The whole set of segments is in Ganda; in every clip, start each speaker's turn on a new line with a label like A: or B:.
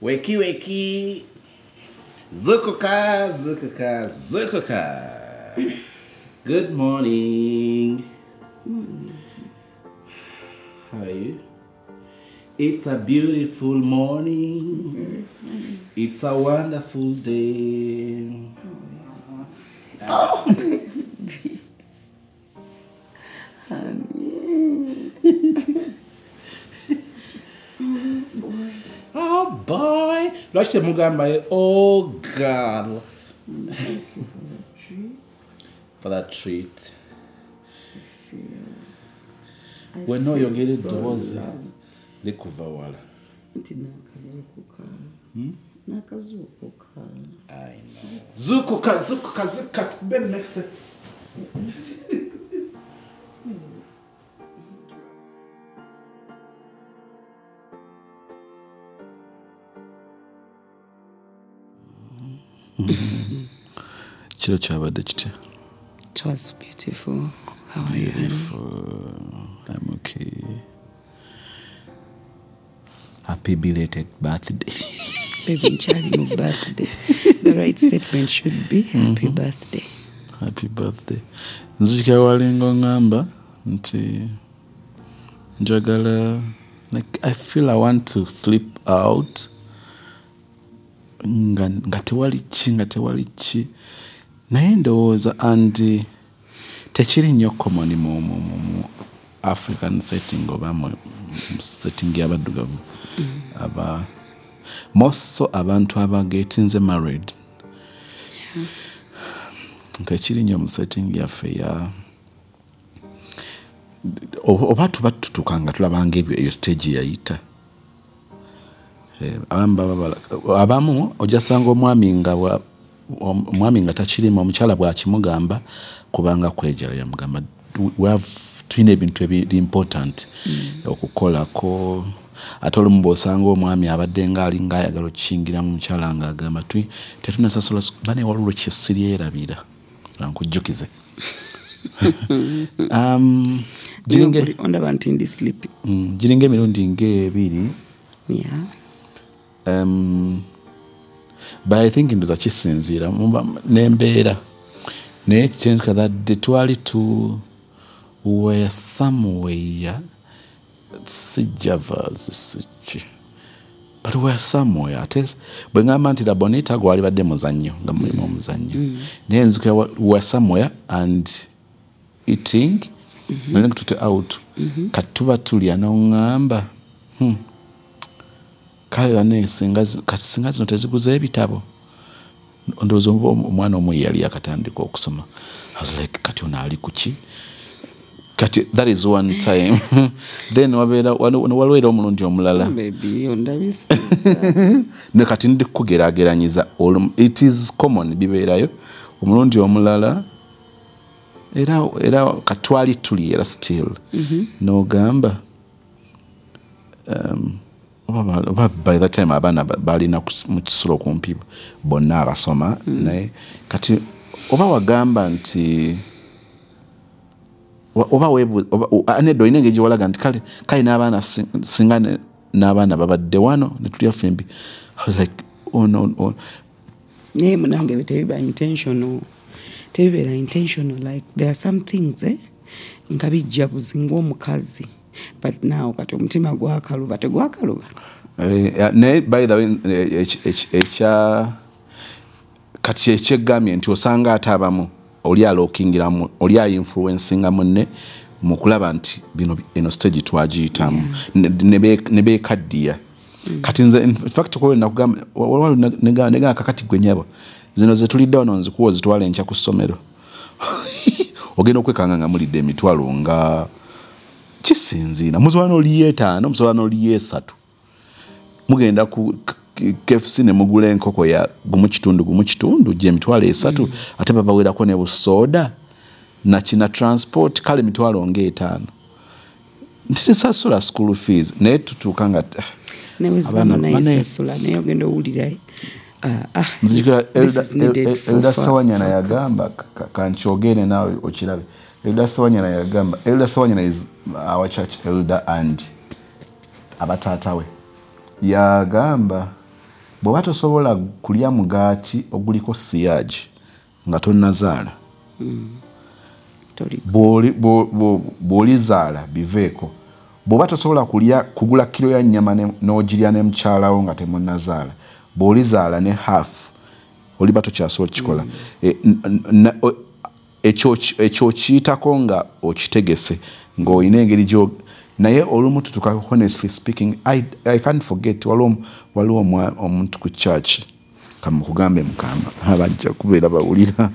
A: Wakey wakey. Zukuka, zukuka, zukuka. Good morning. How are you? It's a beautiful morning. It's a wonderful day.
B: Oh, baby. Honey. Oh, boy.
A: Oh, boy. Lwaki temugamba, oh, girl.
B: Thank you for the treat.
A: For that treat.
B: I
A: When
B: feel
A: oyongera
B: so
A: eddoboozi
B: loved.
A: Likuva wala.
B: Nti nakazuukuka. Nakazuukuka.
A: I know. Zukuka, zukuka, zukuka. Tukube mmekise. Kiro kyabadde kitya?
B: It was beautiful. How are you, honey?
A: Beautiful. I'm okay. Happy belated birthday.
B: Baby, nkyali mu birthday. The right statement should be happy birthday.
A: Happy birthday. Nzijukira walinga oŋŋamba nti njagala, like, I feel I want to sleep out nga tewali ki, nga tewali ki, naye ndowooza and tekiri nnyo common mu African setting oba mu setting y'abaddugavu, aba more so abantu abagetinze married. Tekiri nnyo mu setting yaffe ya oba tuba tutuuka nga tulabanga ebyo, eyo stage yayita. Abamu baba abamu ojja sanga omwami nga takirimu, omukyala bw'akimugamba kubanga kwejala yamugamba we have tulina ebintu ebiri important okukolako. Ate olumu bw'osanga omwami abadde ng'alinga ayagala okukiyingira mu mukyala ng'agamba tetunasasula bane waliwo kye siryerabira nkujjukize.
B: Ondaba nti ndi sleepy.
A: Giringa emirundi ng'ebiri. But I think ndoza kisinziira n'embeera, naye kyenzika that day twali tu were somewhere, si Javas, si ki, but we were somewhere. Ate bwe ngamba nti La Bonita gwali badde muzannyo nga mulimu omuzannyo, naye nzijukira we were somewhere and eating, naye tute out, kati tuba tulya n'oŋŋamba, kale bane kati singa zino teziguza ebitabo. Ndowooza omwana omu yali yakatandika okusoma. I was like, kati ono ali ku ki? Kati that is one time. Then wabeera waliwo era omulundi omulala.
B: Baby, ondabisiza.
A: Ne kati ndi kugeraageranyiza, it is common bibeerayo. Omulundi omulala era katwali tuli era still. N'ogamba, oba by that time abaana balina mu kisulo kumpi bonna abasoma, naye kati oba wagamba nti oba oba nedda olina engeri gyewalaga nti kale n'abaana singa n'abaana babadde wano ne tulya ffembi. I was like, oh no, oh.
B: Naye munange tebiba intentional, tebibeera intentional. Like there are some things, nga bijja buzi ng'omukazi, but now kati omutima gwakaluba tegwakaluba.
A: Naye by the way, ekya kati ekyegambye nti osanga ate abamu oli alookingiramu, oli ayinfluencinga munne mu kulaba nti bino eno stage twagiyitamu, ne beekaddiya. Kati nze in fact ko nakugamba, waliwo nega kakati gwe nnyabo zino ze tulidde wano nzikuwa ozitwala enkya ku ssomero. Ogenda okwekanga nga mulidde emitwalo nga kisinziira, musobola n'oliyo 5, musobola n'oliyo 3. Mugenda ku KFC ne mugula enkoko ya gumu kitundu gumu kitundu gy'emitwalo 3, ate babawerako ne busooda na kina transport, kale emitwalo ng'etaano. Nti tesasula school fees, naye tutuuka nga
B: Naye
A: abaana
B: naye
A: bane
B: sasula, naye ogenda owulira,
A: Nzijukira
B: this is needed for
A: Elder Sewanyana yagamba, kankyogere naawe okirabe. Elder Sewanyana yagamba, Elder Sewanyana is our church elder and abataata we. Yagamba Bw'oba tosobola kulya mugaati oguliko siyaagi nga tonnazaala, bw'olizaala biveeko. Bw'oba tosobola kulya kugula kiro ya nnyama n'ogirya ne mukyalawo nga temunnazaala, bw'olizaala ne half oliba tokyasobola kukikola. Ekyo okiyitako nga okitegese ng'olina engeri gyo. Naye olumu tutuuka, honestly speaking, I can't forget, waliwo omuntu ku church, kamukugambe mukama abajja kubeera bawulira.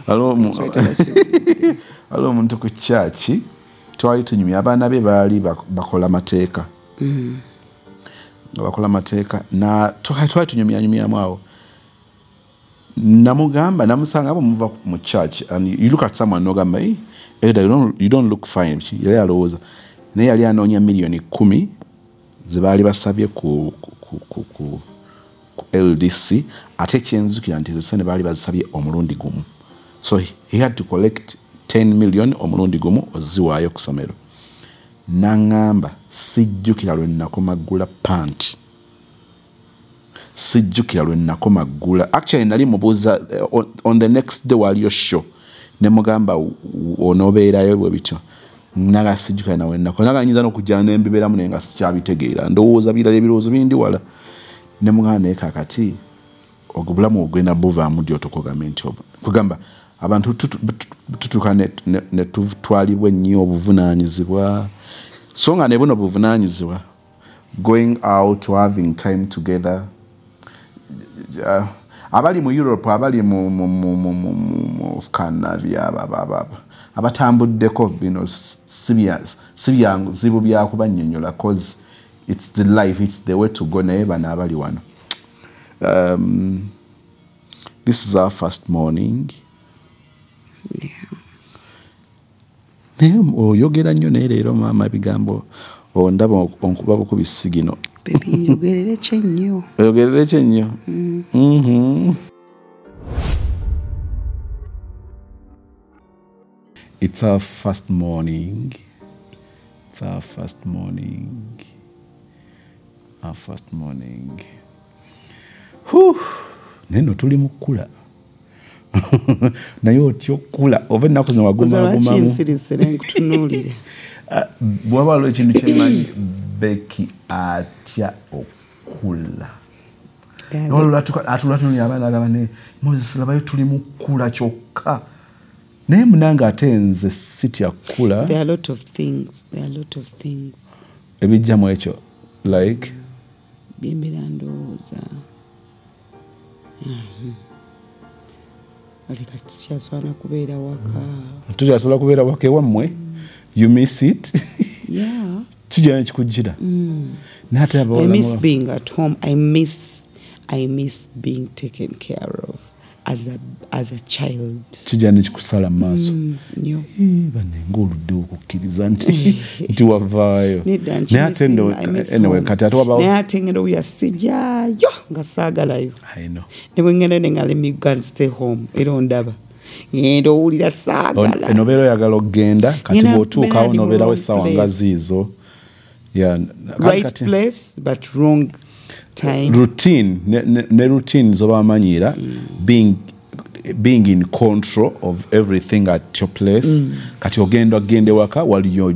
A: Waliwo omuntu ku church, twali tunyumya, abaana be baali bakola mateeka, nga bakola mateeka, na twali tunyumyanyumyamu awo. Namugamba, namusanga abo muva mu church, and you look at someone n'ogamba, "Hey, Elder, you don't look fine." Yali alowooza, naye yali anoonya 10 millioni ze baali basabye ku LDC. Ate kyenzukira nti ezo sente baali bazisabye omulundi gumu, so he had to collect 10 million omulundi gumu oziwaayo ku ssomero. Naŋŋamba, sijjukira lwe nakomaggula panti, sijjukira lwe nakomaggula. Actually nali mubuuza on the next day waliyo show, ne mugamba onoobeerayo bwe bityo, naga sijjukira nawe nako naga nyinza n'okujja nembibeeramu, naye nga sikyabitegeera, ndowooza birala, ebirowoozo bindi wala. Ne mugamba, naye kakati obulamu ogenda buvaamu ddi otukugambe nti kugamba abantu tutuuka ne tutwalibwa ennyo obuvunaanyizibwa, so nga ne buno buvunaanyizibwa, going out, having time together. Abali mu Europe, abali mu Scandinavia, abatambuddeko, bino si byanzibu byakubannyonnyola, cause it's the life, it's the way to go. Naye bano abali wano, this is our first morning. Naye oyogera nnyo, naye leero maama ebigambo ondaba onkuba bukubi sigino.
B: Baby, njogerere kye nnyo.
A: Oyogerere kye nnyo. It's our first morning. It's our first morning. Our first morning. Whew. Naye nno tuli mu kkula. Naye otya okkula oba ennaku zino
B: Lwaki
A: wagumagumamu.
B: Nsirisire nkutunuulire?
A: Ah, bw'aba waliwo ekintu kyemmanyi, Becky atya okula. Atulatunulira abaana agamba ne Moses, labayo tuli mu kkula kyokka. Naye munange ate nze sitya kkula.
B: There are a lot of things. There are a lot of things.
A: Ebijjamu ekyo like
B: Byembeera ndowooza. Aleka sikyasobola kubeera waka.
A: Tukyasobola kubeera waka ewammwe, you miss it.
B: Yeah.
A: Kijja nekikujjira naye ate
B: I
A: abawala
B: miss being at home. I miss being taken care of as a child.
A: Kijja nekikusala mu maaso.
B: Nnyo.
A: Eh, banne ng'oluddewo okukkiriza nti wavaayo.
B: Nedda.
A: Naye ate nno,
B: I miss
A: anyway,
B: home.
A: kati ate wabawo
B: Naye ate ngenda owulira sijaayo nga saagalayo.
A: I know.
B: Ne bwe ngenda ne nga let me go and stay home, era ondaba ngenda owulira saagala.
A: Eno obeera oyagala okugenda kati
B: Ngenda
A: bw'otuukawo
B: mbeera ndi mu
A: n'obeerawo
B: wrong
A: essaawa nga
B: place.
A: ziizo. Yeah,
B: Right
A: kati-
B: place but wrong time.
A: Routine ne routine z'obamanyiira, being in control of everything at your place. Kati ogenda ogenda ewaka waliyo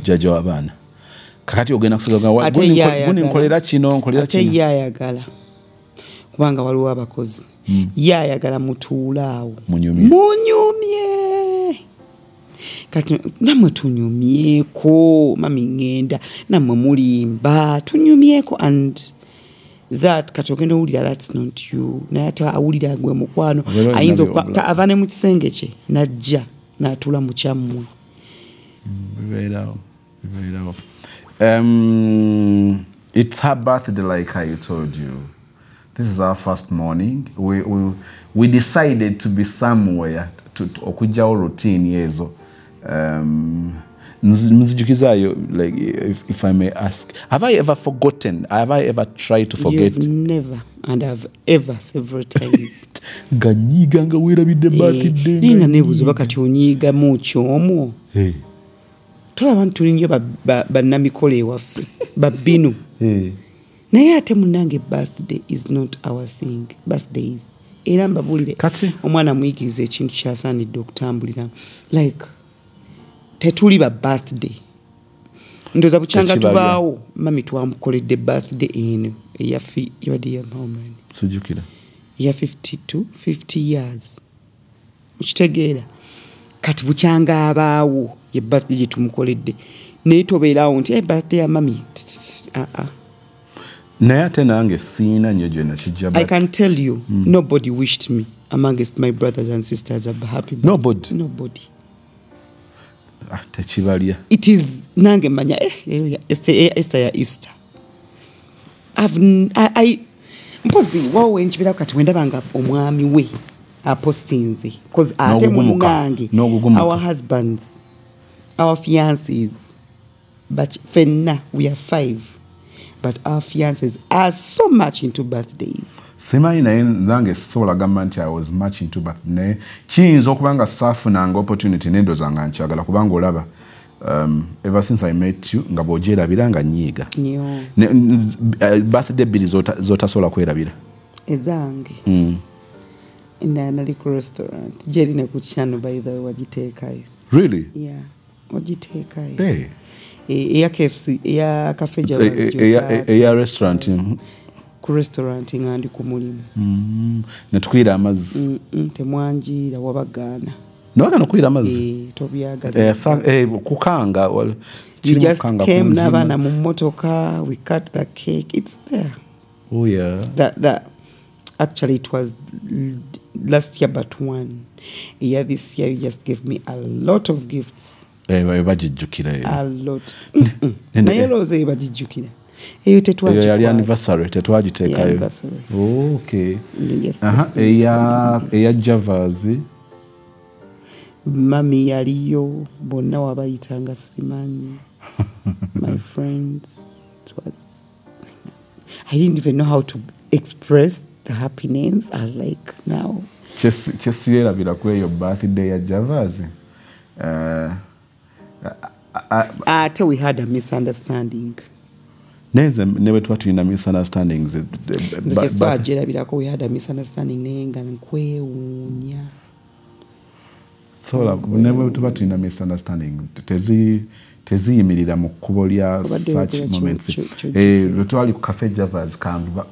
A: jjajja w'abaana, kakati ogenda kusoza
B: Ate ye ayagala.
A: guni nkolera kino, nkolera
B: Ate
A: kino.
B: ye ayagala kubanga waliwo abakozi, ye ayagala mutuule awo.
A: Munyumye.
B: Munyumye. Kati nammwe tunyumyeko, mami ŋŋenda nammwe mulimba tunyumyeko, and that kati ogenda owulira that's not you, naye ate awulira gwe mukwano.
A: Obeera olina
B: Ayinza ava ne mu kisenge kye najja n'atuula mu kyammwe.
A: Bibeerawo, bibeerawo. It's her birthday, like I told you. This is our first morning. We decided to be somewhere to okugyawo routine ezo. Nzijukizaayo, like if I may ask, have I ever forgotten? Have I ever tried to forget?
B: You've never, and I've ever several times.
A: Nga nyiiga nga weerabidde
B: Eh,
A: birthday.
B: naye nga neebuuza oba kati onyiigamu kyomwo.
A: Hey.
B: Tolaba nti tuli nnyo bannamikolo ewaffe, babbinu. Naye ate munnange, birthday is not our thing. Birthdays, era mbabuulire,
A: Kati?
B: omwana muyigiriza ekintu kyasaanidde okutambulira. Like, tetuli ba birthday. Ndowooza bukyanga
A: Tekibalya.
B: tubaawo, mami twamukoledde birthday eno yabadde ya how many?
A: Sijjukira.
B: Ya 52, 50 years, okitegeera? Kati bukyanga abaawo, ye birthday gye tumukoledde, naye tobeeraawo nti, "Hey, birthday ya mami." Ah, ah.
A: Naye ate nange siina nnyo gye nakijja.
B: I can tell you, nobody wished me amongst my brothers and sisters a happy birthday.
A: Nobody?
B: Nobody.
A: Ah, tekibalya.
B: It is nange manya, leero ya Easter, Easter ya Easter. Mpozi wawo wenkibirako kati wendaba nga omwami we apostinze, 'cause ate
A: N'ogugumuka.
B: munnange,
A: N'ogugumuka.
B: our husbands, our fiances, but fenna we are five, but our fiances are so much into birthdays.
A: Simanyi, naye nange sisobola gamba nti I was much into birth, naye kiyinza okuba nga saafunanga opportunity nendooza nga nkyagala, kubanga olaba, ever since I met you, nga bw'ogyerabira nga nyiiga.
B: Nnyo.
A: Birthday bbiri z'otasobola kwerabira.
B: Ezange, endala nali ku restaurant gyeri ne ku channel, by the way, wagiteekayo.
A: Really?
B: Yeah, wagiteekayo.
A: Hey.
B: Eya KFC, eya Cafe Javas.
A: Eya restaurant.
B: Ku restaurant nga ndi ku mulimu.
A: Netukwira amazzi.
B: Temwanjiira, wabagaana.
A: Nowagana okwira amazzi.
B: Eh, tobyagala.
A: Kukanga
B: You
A: kirimu
B: just
A: kukanga
B: came
A: kunzima.
B: n'abaana mu mmotoka, we cut the cake, it's there.
A: Oh, yeah.
B: That actually, it was last year but one. Yeah, this year you just gave me a lot of gifts.
A: Bagijjukira eyo.
B: A lot. Naye olowooza eyo bagijjukira? Eyo
A: Eyo yali
B: tetwagikwata.
A: anniversary, tetwagiteekayo.
B: Yeah, anniversary.
A: Oh, okay.
B: You just
A: Aha,
B: gave me so many gifts.
A: Eya Javas.
B: Mami yaliyo, bonna wabayitanga simanyi, my friends. It was, I didn't even know how to express the happiness. I was like, now
A: Kyesiyerabira ku eyo birthday ya Javas,
B: ate we had a misunderstanding.
A: Naye nze ne bwe tuba tulina misunderstandings,
B: Nze kyeswagyerabirako, we had a misunderstanding, naye nga nkwewuunya.
A: Sobola, ne bwe tuba tulina misunderstanding, teziyimirira mu kkubo lya
B: Obadde
A: such
B: oyogera
A: moments.
B: kyojjukira.
A: Lwe twali ku Cafe Javas,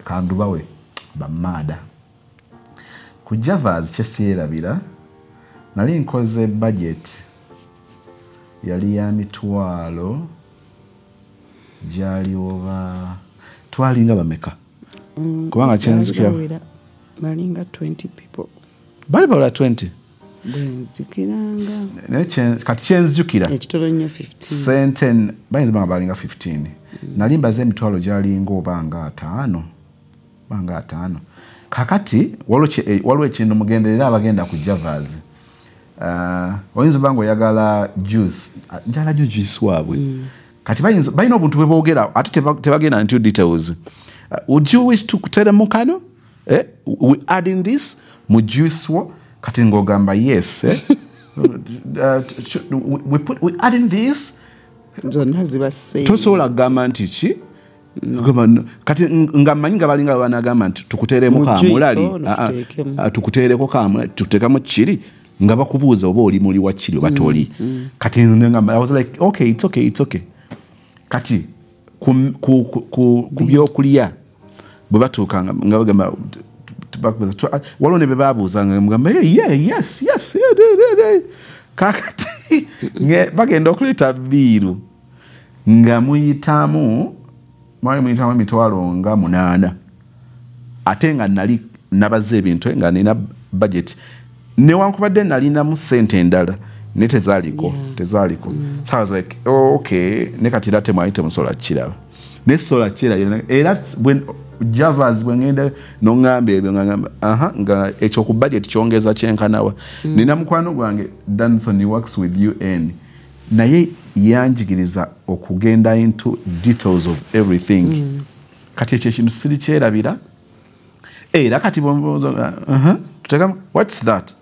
A: kandubawe bamaada ku Javas, kyesiyerabira, nali nkoze budget yali ya mitwalo gyali oba twalinga bameka? Kubanga kyenzijukira
B: Bawera, balinga 20 people.
A: Bali bawera 20.
B: Bwenzijukiranga.
A: Naye kati kyenzijukira,
B: Ekitono nnyo 15.
A: Sente bayinza banga balinga 15. Nali mbaze emitwalo gyalinga oba nga 50, banga 50. Kakati waliwo ekintu mugenderera abagenda ku Javas. Oyinza oba nga oyagala juice. Ah, njagala nnyo juice waabwe. Kati balina obuntu bwe boogera ate tebagenda into details. Would you wish to kuteremu kano? We add in this mu juice wo, kati ng'ogamba yes, eh? We add in this.
B: Zonna ziba same.
A: Tosobola kugamba nti ki? Gamba no. Kati nga mmanyi nga balinga banagamba nti tukuteeremu
B: Mu juice
A: kamulali.
B: ono
A: Ah, ah,
B: tuteekemu.
A: ah, tukuteereko kamulali, tuteekamu kiri, nga bakubuuza oba oli muli wa kiri oba toli. Kati nze ngamba, I was like, okay, it's okay, it's okay. Kati ku byokulya bwe batuuka nga bagamba, bakubuuza, waliwo ne be babuuza nga mugamba, hey, yeah, yes, yes, yeah, yeah, yeah, yeah. Kakati bagenda okuleeta bill nga muyitamu, mwali muyitamu emitwalo nga 8, ate nga nali nabaze ebintu nga nina budget, newankubadde nalinamu ssente endala naye tezaaliko. Tezaaliko. So I was like, oh, okay, ne kati era temwali temusobola kukiraba, naye sobola kukiraba. Era Javas bwe ngenda noŋŋamba ebyo nga ngamba, aha, nga ekyo ku budget kyongeza kyenkanawa. Nina mukwano gwange Danson, he works with UN, naye yanjigiriza okugenda into details of everything. Kati ekyo ekintu siri kyerabira. Era kati bw'omubuuza, tuteekamu, what's that?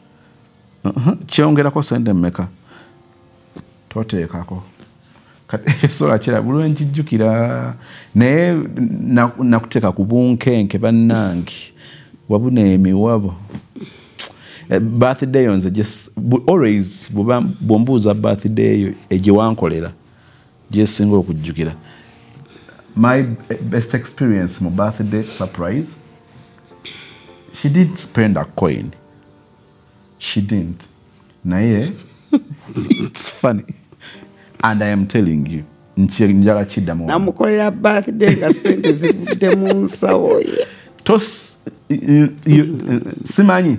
A: Kyongerako sente mmeka? Toteekako. Kati sola kira buli nkijjukira, naye nakuteeka ku bunkenke. Bannange, wabuna emiwabo. Birthday yo nze just always bwombuuza birthday yo egyewankolera gyesinga okujjukira, my best experience mu birthday surprise, she didn't spend a coin, she didn't. Naye it's funny and I am telling you, njala kiddamu.
B: Namukolera birthday nga sente zivudde mu nsawo ye.
A: Tos simanyi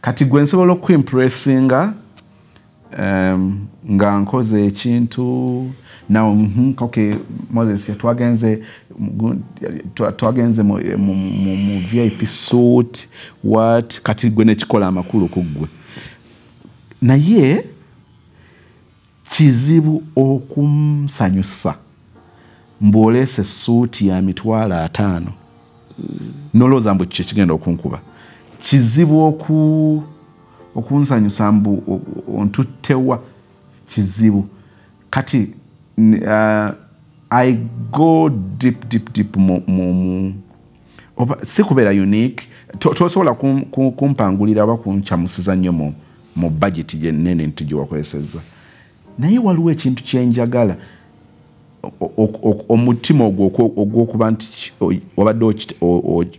A: kati gwe nsobola okuimpressinga nga nkoze ekintu now. Okay, Moses, twagenze mu VIP suite, what, kati gwe nekikola amakulu ku ggwe, naye kizibu okumusanyusa mbw'oleese suuti ya 50,000 nolowooza mbu kyo kigenda okunkuba. Kizibu okunsanyusa mbu ontuttewa, kizibu. Kati I go deep, deep, deep mu oba si kubeera unique. Tosobola kumpangulira oba kunkyamusiza nnyo mu budget gyenene nti gyewakozesezza, naye waliwo ekintu kyenjagala, omutima ogwo ogw'okuba nti wabadde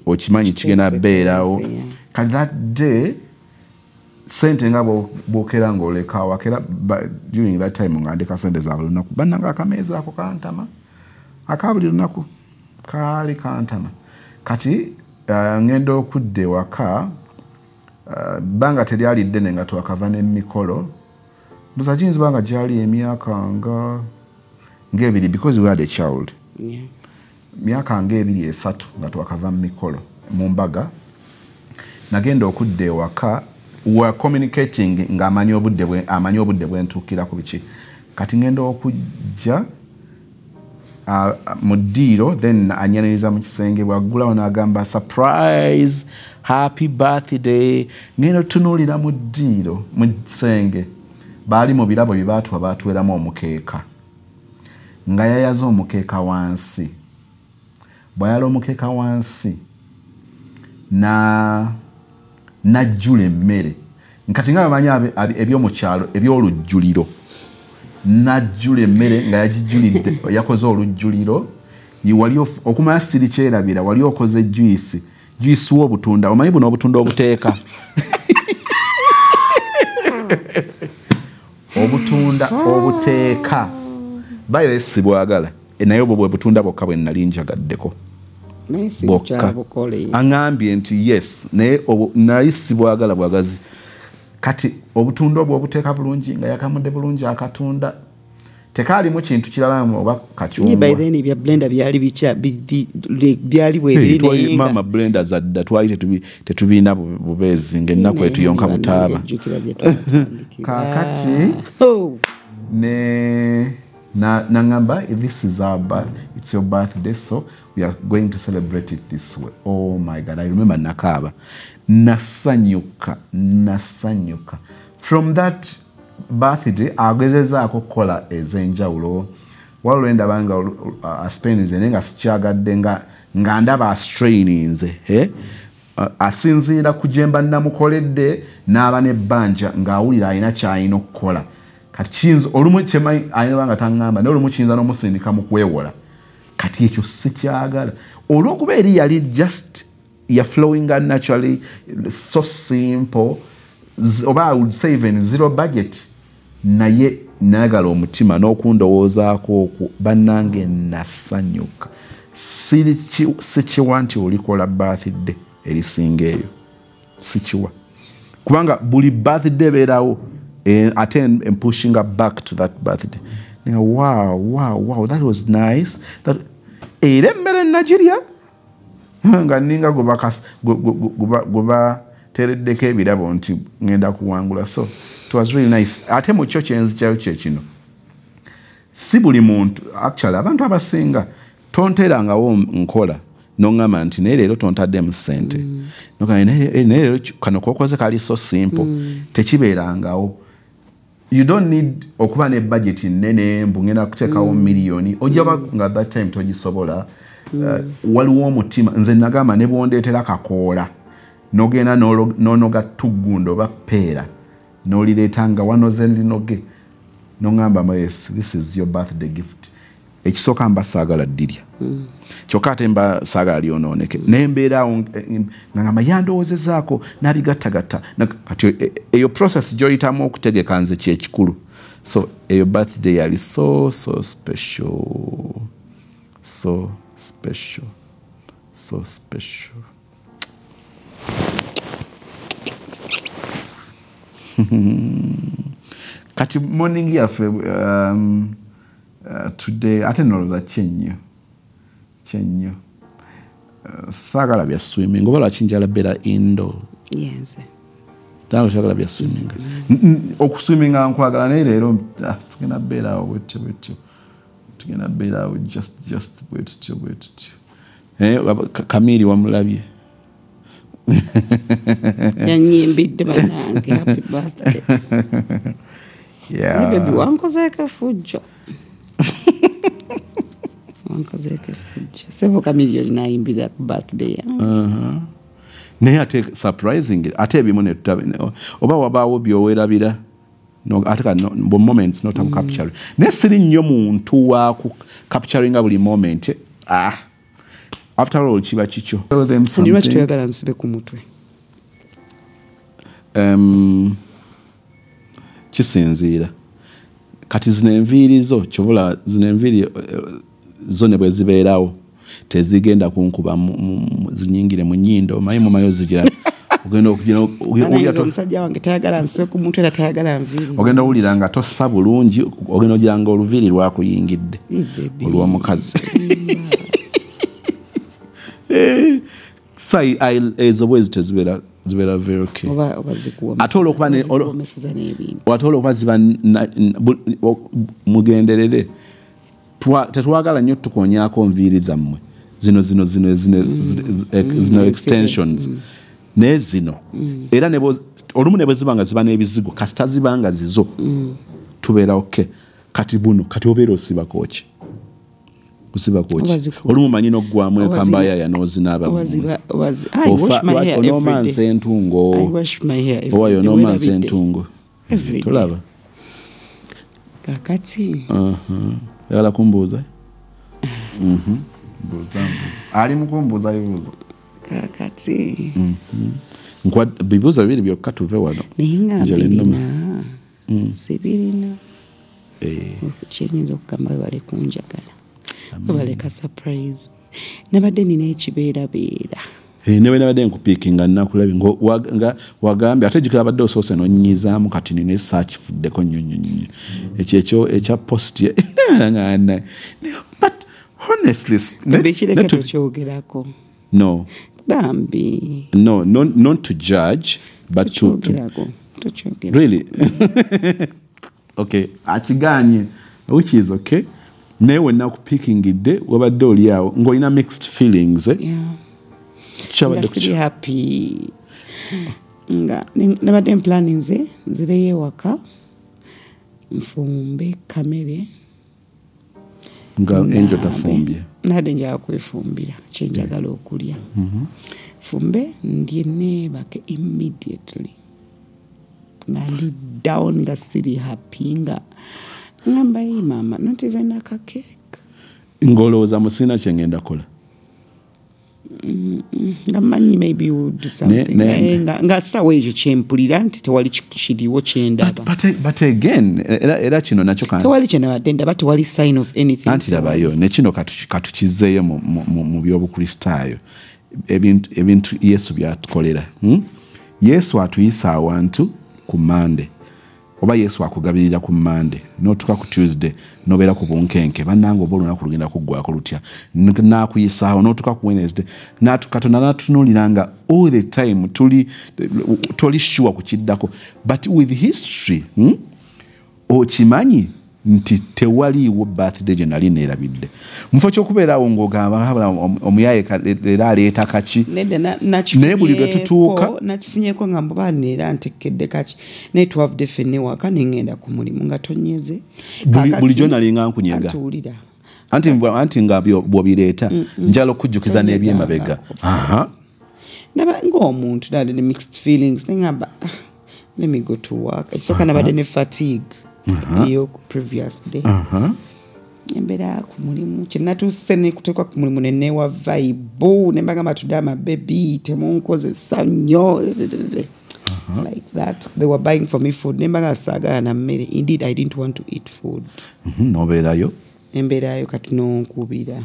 A: okimanyi kigenda beerawo. Kati that day sente nga bwokera ng'oleka wakera, during that time nga ndeka sente za buli lunaku. Bannange, akameeza ako kantama, aka buli lunaku kaali kantama. Kati ngenda okudda ewaka, bbanga teryali ddene nga twakava n'emikolo, ndoza kiyinza nga gyali emyaka nga ng'ebiri, because we had a child. Myaka ng'ebiri esatu nga twakava mu mikolo, mu mbaga. Nagenda okudda ewaka, we are communicating ng'amanyi obudde bwe, amanyi obudde bwentuukira ku biki. Kati ngenda okujja mu ddiiro, then anyaniriza mu kisenge, bwaggulawo n'agamba, "Surprise, happy birthday." Ngenda otunuulira mu ddiiro, mu kisenge, baali mu birabo bye baatuwa, baatuweramu omukeeka, nga yayaze omukeeka wansi. Bw'ayala omukeeka wansi na najjula emmere, nkati nga bamanyi ebyomukyalo ebyolujjuliro, najjula emmere nga yagijjulidde, yakoze olujjuliro. Wali okumala siri kyerabira, wali okoze juice, juice w'obutunda, omanyi buno obutunda obuteeka, obutunda obuteeka baye sibwagala, naye obwo bwe butunda bwokka bwe nali njagaddeko bwokka. Aŋambye nti yes, naye nali sibwagala bwagazi. Kati obutunda obwo obuteeka bulungi, nga yakamudde bulungi akatunda, tekaalimu kintu kirala oba
B: kacungwa. By then ebya blender byali bikya byali
A: bwebiri. Mama, blender zadda, twali tetubiina bubeezi ng'ennaku etuyonka butaaba. Kaakati
B: oh.
A: Ne nangamba, "This is our birth, it's your birthday, so we are going to celebrate it this way." Oh my God, I remember nakaaba, nasanyuka, nasanyuka. From that birthday agezezaako okukola ez'enjawulo. Waliwo endaba nga aspendinze, naye nga sikyagadde, nga ndaba astraininze, eh? Asinziira ku gye mba namukoledde n'aba n'ebbanja ng'awulira alina ky'alina okukola. Kati kiyinza olumu kyemanyi alina nga taŋŋamba, naye olumu kiyinza n'omusindika mu kwewola. Kati ekyo sikyagala, olw'okuba eri yali just ya flowing naturally, so simple, oba I would say even zero budget, naye nayagala omutima n'okundowoozaako okwo. Bannange, nasanyuka. Sikiwa nti olikola birthday erisinga eyo, sikiwa, kubanga buli birthday ebeerawo, ate empushinga back to that birthday. Wow, that was nice. That era emmere nagirya nga ninga gwe bateereddeko ebirabo nti ngenda kuwangula. So it was really nice. Ate mu kyo kyenzikyayo kye kino, si buli muntu, actually abantu abasinga tonteerangawo nkola noŋŋamba nti naye leero tontaddemu ssente. Naye leero kano kokoze kali so simple. Tekibeerangawo. You don't need okuba ne budget nene mbu ngenda kuteekawo miliyoni, ojja nga that time togisobola. Waliwo omutima, nze nagamba ne bwondeetera kakoola nogenda nonoga tuggundo oba peera nolireeta nga wanoze linoge noŋŋamba, "Yes, this is your birthday gift." Ekisooka mba saagala ddirya, kyokka ate mba saagala lyonooneke, naye mbeeraawo nga ngamba yandowoozezaako n'abigattagatta. Kati eyo process gy'oyitamu okutegeka nze kyekikulu. So eyo birthday yali so so special, so special, so special. Kati morning yaffe today ate nolowooza kyennyo kyennyo. Saagala bya swimming oba lwaki njala beera indoor.
B: Yenze.
A: Tano saagala bya swimming. Okuswiminga nkwagala, naye leero tugenda beera awo bwetyo bwetyo, tugenda beera awo just bwetutyo bwetutyo. Kamiri wamulabye?
B: Yanyimbidde banange happy birthday.
A: Yeah.
B: Naye baby, wankozeeko effujjo, wankozeeko effujjo. Sebo Kamiliyoni nayimbira ku birthday yange.
A: Naye ate surprising, ate ebimu oba wabaawo byowerabira no, ate ka no, moments not capture, naye siri nnyo muntu wa ku capturinga buli moment. After all kiba kikyo. Tell them
B: Ni lwaki
A: something.
B: toyagala nsibe ku mutwe?
A: Kisinziira kati zino enviiri zo kyovula zino enviiri zo ne bwe zibeerawo tezigenda kunkuba zinyingire mu nnyindo, omanyi mumayo zigira ogenda okugira
B: Bannange, omusajja wange tayagala nsibe ku mutwe era tayagala nviiri.
A: Ogenda owulira nga tossa bulungi, ogenda ogira nga oluviiri lwakuyingidde
B: Hey, baby.
A: olw'omukazi. Ezo bwezi tezibeera, zibeera very okay.
B: Oba zikuwomeseza,
A: Ate olwokuba
B: zikuwomeseza n'ebintu.
A: Ate olwokuba ziba mugenderere. Tetwagala nnyo tukonyaako nviiri zammwe zino zino zino zino zino extensions. Naye zino era ne olumu ne bwe ziba nga ziba n'ebizigo, kasita ziba nga zizo tubeera okay. Kati buno kati obeera osibako ki? Osibako ki?
B: Oba
A: Olumu manyi n'oggwamu
B: oba
A: ekambayaaya n'ozinaaba
B: oba
A: mu
B: ziba, oba I wash my hair every
A: onoomansa
B: day.
A: entungo.
B: I wash my hair every
A: Owayo
B: day.
A: onoomansa
B: Weerabidde.
A: entungo.
B: Every day.
A: Tolaba?
B: Kakati.
A: Oyagala kumbuuza? Mbuuza, mbuuza. Ali mu kumbuuza bibuuzo.
B: Kakati.
A: Nkwa bibuuzo bibiri byokka tuve wano.
B: Naye nga
A: Njala ennuma.
B: mbirina. Sibirina. Kyenyinza okugamba webale kunjagala. Webale ka surprise. Nabadde nina ekibeerabeera.
A: Ne bwe nabadde nkupiikinga nnakulabye nga wagambye ate jjukira abadde osoose n'onnyizaamu kati nina esaakifuddeko nnyo nnyo nnyo. Ekyo ekya post ye. But honestly,
B: Ebikireke tokyogerako.
A: No.
B: Bambi.
A: No, no, not to judge, but to
B: Tokyogerako. Tokyogerako.
A: Really? Okay, akiganye, which is okay. Naye we nakupiikingidde wabadde oli awo ng'olina mixed feelings, eh?
B: Yeah.
A: Kyabadde
B: Nga
A: ku
B: siri
A: ki?
B: happy. Nga nabadde mplanning nze nzireyo ewaka nfumbe kamere.
A: Nga
B: Naabe.
A: enjo tafumbye.
B: Nabadde njagala kwefumbira kye njagala okulya. Fumbe ndye neebake immediately. Nga ndi down, nga siri happy, nga ngamba ye maama not even aka cake.
A: Ng'olowooza musina kye ngenda kola.
B: Nga mmanyi maybe you would do something. Naye nga ssaawa ekyo kye mpulira nti tewali kiriwo kye ndaba.
A: But again, era kino nakyo
B: Tewali kye nabadde ndaba, tewali sign of anything.
A: Anti labayo, ne kino katukizeeyo mu by'obukristaayo. Ebintu Yesu by'atukolera. Yesu atuyisa awantu ku Monday. Oba Yesu akugabirira ku Monday, n'otuuka ku Tuesday, n'obeera ku bunkenke, bannange oba olunaku lugenda kuggwaako lutya. N'akuyisaawo, n'otuuka ku Wednesday, Katonda n'atunuulira nga all the time toli sure ku kiddako. But with history, okimanyi nti tewaliiwo birthday gye nali neerabidde. Mufo ky'okubeerawo ng'ogamba omuyaye era aleeta kaki, naye buli lwe tutuuka
B: nakifunyeeko nga mbuba neera ntekedde kaki, naye twavudde ffenna ewaka ne ŋŋenda ku mulimu nga tonyeze.
A: Bulijjo nalinga nkunyega. Anti nga bw'obireeta njala okujjukiza n'ebyemabega.
B: Naba ng'omuntu nali ne mixed feelings, ne ŋŋamba let me go to work. Ekisooka nabadde ne fatigue eyo previous day. Embeera ku mulimu kyenatuuse nekuteekwa ku mulimu neneewa vibe ne mbagamba tudde amabebi temunkozesa nnyo like that. They were buying for me food ne mbagamba saagala na mmere. Indeed I didn't want to eat food.
A: Nobeerayo
B: embeerayo kati nonkubira.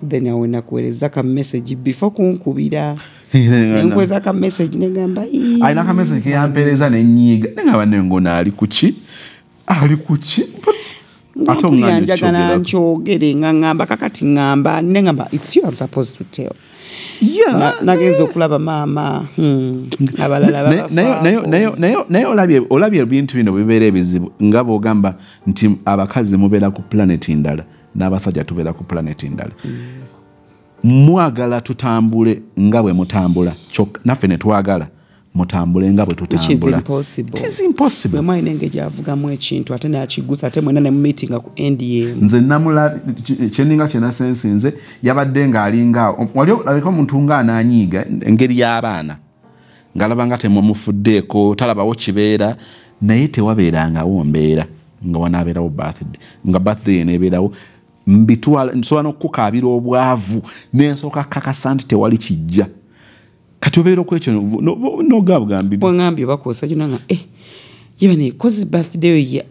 B: Then awo nakuweereza ka message before kunkubira. Nenkweza ka message negamba
A: alina ka message keyampeereza nenyiiga nengamba nengona ali kuki ali kuki ate omwana
B: njagala nkyogere nga ngamba kakati ngamba nengamba it's you I'm supposed to tell.
A: Yeah,
B: nagenza okulaba maama abalala
A: naye olabye ebintu bino bibeera ebizibu nga bw'ogamba nti abakazi mubeera ku planet ndala n'abasajja tubeera ku planet ndala. Mwagala tutambule nga bwe mutambula, naffe ne twagala mutambule nga bwe tutambula.
B: It is impossible. Bwe mwalina engeri gy'avugamu ekintu ate n'akigusa ate mwenna ne mumeetinga ku NDM.
A: Nze namula kyeninga kye nasensinze yabadde ng'alinga wali aliko omuntu ng'anaanyiiga engeri y'abaana ng'alaba nga temumufuddeeko talabawo kibeera, naye tewabeerangawo mbeera nga wanaabeerawo birthday nga birthday eneebeerawo mbitwala nsobola n'okukaabira obwavu n'ensooka kakasa nti tewali kijja. Kati obeera okwekyo n'ogabugambibwa.
B: Bw'ongambye bakuwosa gyonna nga yebane koze birthday yo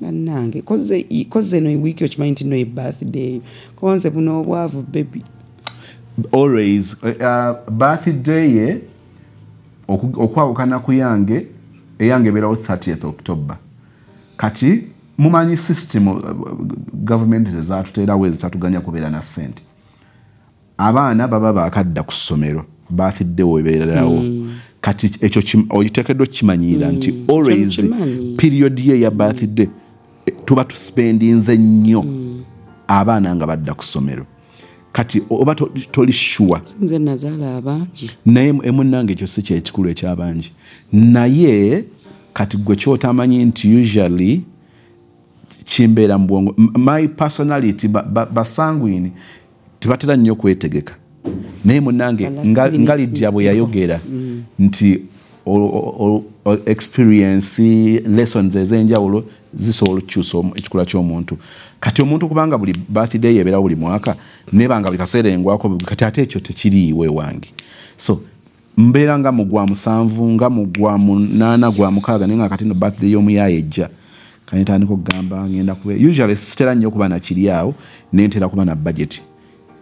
B: bannange koze eno wiiki okimanyi nti no ye birthday kuba nze buno obwavu baby.
A: Always birthday ye okwawukana ku yange eyange ebeerawo 30th October. Kati mumanyi system government ezatuteerawo ezitatuganya kubeera na ssente. Abaana baba baakadda ku ssomero birthday webeererawo. Kati ekyo okiteekeddwa okukimanyira nti always period ye ya birthday tuba tuspendinze nnyo abaana nga badda ku ssomero. Kati oba toli sure.
B: Nze nazaala abangi.
A: Naye emunnange ekyo si kyekikulu ekyabangi. Naye kati gwe kyotamanyi nti usually kimbeera mu bwongo. My personality basanguini tebatera nnyo kwetegeka. Naye munnange nga Lydia bwe yayogera nti experience lessons ez'enjawulo zisobola okukyusa ekikula ky'omuntu. Kati omuntu kubanga buli birthday ebeera buli mwaka nebanga buli kaseera engwako kati ate ekyo tekiriiwo ewange. So mbeera nga mu gwa 7 nga mu gwa 8 gwa 6 naye nga kati no birthday y'omuyaaye ejja kanetandika okugamba ngenda kubeera usually sitera nnyo okuba nakiri awo naye ntera kuba na budget.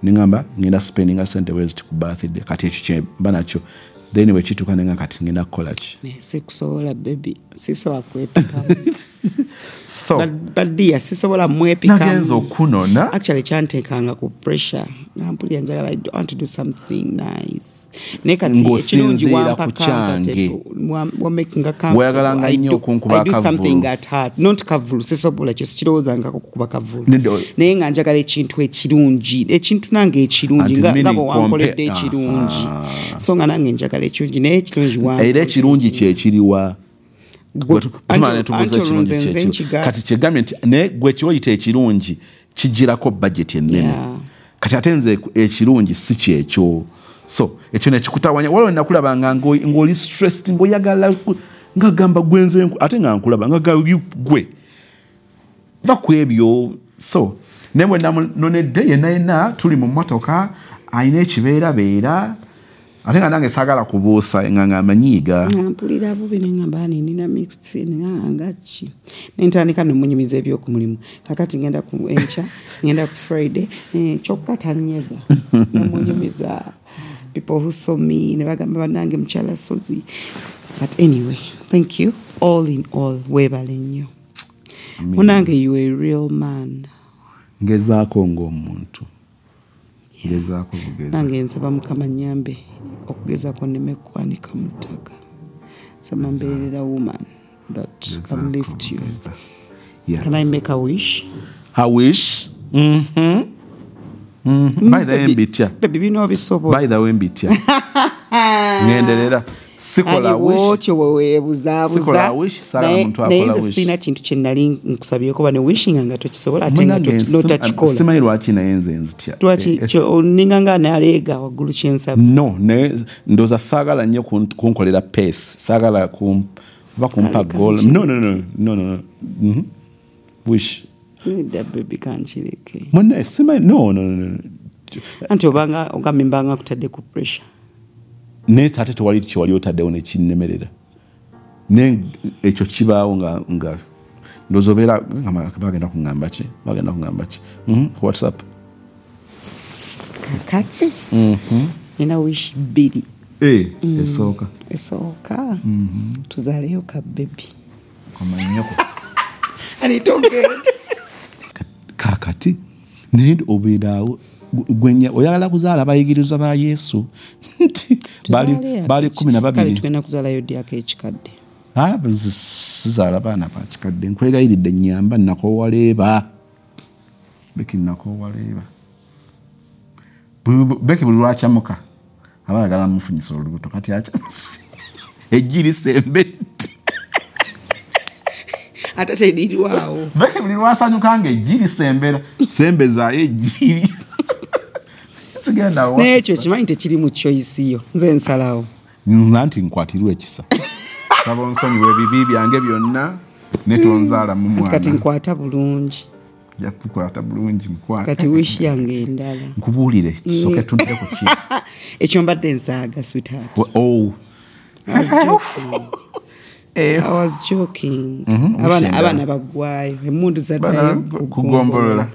A: Nengamba ngenda spendinga sente wezi ku birthday kati ekyo kye mba nakyo then bwe kituuka nenga kati ngenda kukola ki.
B: Sikusobola baby sisobola kwepikamu.
A: So
B: but dear sisobola mwepikamu.
A: Nagenza okunona.
B: Actually kyanteekanga ku pressure nga mpulira njagala I want to do something nice. Naye kati ekirungi wampa comfortable wamakinga
A: comfortable.
B: I do something at heart not kavulu sisobola ekyo sikirowoozangako kukuba kavulu naye nga njagala ekintu ekirungi ekintu nange ekirungi nga bwe wankoledde ekirungi so nga nange njagala ekirungi naye ekirungi
A: era ekirungi kyekiriwa kati kyegambye nti naye gwe kyoyita ekirungi kijjirako budget ennene. Kati ate nze ekirungi si kyekyo. So ekyo nekikutawanya waliwo nakulabanga ng'oli stressed ng'oyagala ngagamba gwenze ate nga nkulaba nga gwe va ku ebyo. So naye bwe namunonedde yenna yenna tuli mu mmotoka alina ekibeerabeera ate nga nange saagala kubuusa nga ng'amanyiiga.
B: Mpulira bubi ne ngamba nina mixed feeling nga ki ne ntandika nomunyumiza ebyokumulimu kakati ngenda ku enkya ngenda ku Friday kyokka tanyega namunyumiza people who saw me ne bagamba bannange mukyala Sozi. But anyway, thank you all in all weebale nnyo munange, you a real man.
A: Ngezaako ng'omuntu ngezaako bugeza.
B: Nange nsaba Mukama nnyambe okugezaako nneme kukwanika mu ttaka. Nsaba mbeere the woman that can lift you.
A: Yeah.
B: Can I make a wish?
A: A wish? Mm-hmm. Mm-hmm. By the way, mbitya.
B: Baby, bino bisobola.
A: By the way, mbitya. Ngenderera. Sikola wish.
B: Wotyo wewebuzabuza.
A: Sikola wish, saagala muntu akola
B: naye
A: wish.
B: nze sirina kintu kye nali nkusabyeko kuba ne wishinga nga tokisobola ate nga notakikola.
A: Simanyi lwaki naye nze nzitya.
B: Lwaki oninga nga naleega waggulu kye nsaba.
A: No, naye ndowooza saagala nnyo kunkolera pace. Saagala oba kumpa goal. No. Mm-hmm. Wish.
B: Nedda baby kankireke.
A: Munne simanyi no.
B: Anti obanga ogambye mbanga kutadde ku pressure.
A: Naye ate tewali kyewali otaddewo ne kinnemerera. Naye ekyo kibaawo nga ndowooza obeera bagenda kuŋŋamba ki? Bagenda kuŋŋamba ki? What's up?
B: Kakati. Nina wish bbiri.
A: Esooka.
B: Esooka. Tuzaaleyo ka baby.
A: Komanyoko.
B: Anitogende.
A: Kakati naye obeeraawo gwenye oyagala kuzaala abayigirizwa ba Yesu nti bali 12.
B: Kale tugenda kuzaalayo ddi ak'ekikadde?
A: Nze sizaala baana ba kikadde, nkwegayiridde nnyamba nnakoowaleeba. Becky nnakoowaleeba. Becky buli lwakyamuka aba ayagala mmufunyisa olubuto kati akyamuse eggi lisembedde.
B: Ate terirwawo.
A: Becky buli lwasanyuka ng'eggi lisembera, sembezaayo eggi.
B: Naye ekyo kimanyi tekiri mu choice yo, nze nsalawo.
A: Nti nkwatirwe ekisa. Saba onsonyiwe ebibi byange byonna ne tonzaala mu mwana.
B: Kati nkwata bulungi.
A: Nja kukwata bulungi mukwano.
B: Kati wish yange endala.
A: Nkubuulire tusooke tudde ku ki.
B: Ekyo mbadde nsaaga sweetheart.
A: Oh.
B: I was joking. Abaana baggwayo, emmundu zaddayo
A: kugombolola.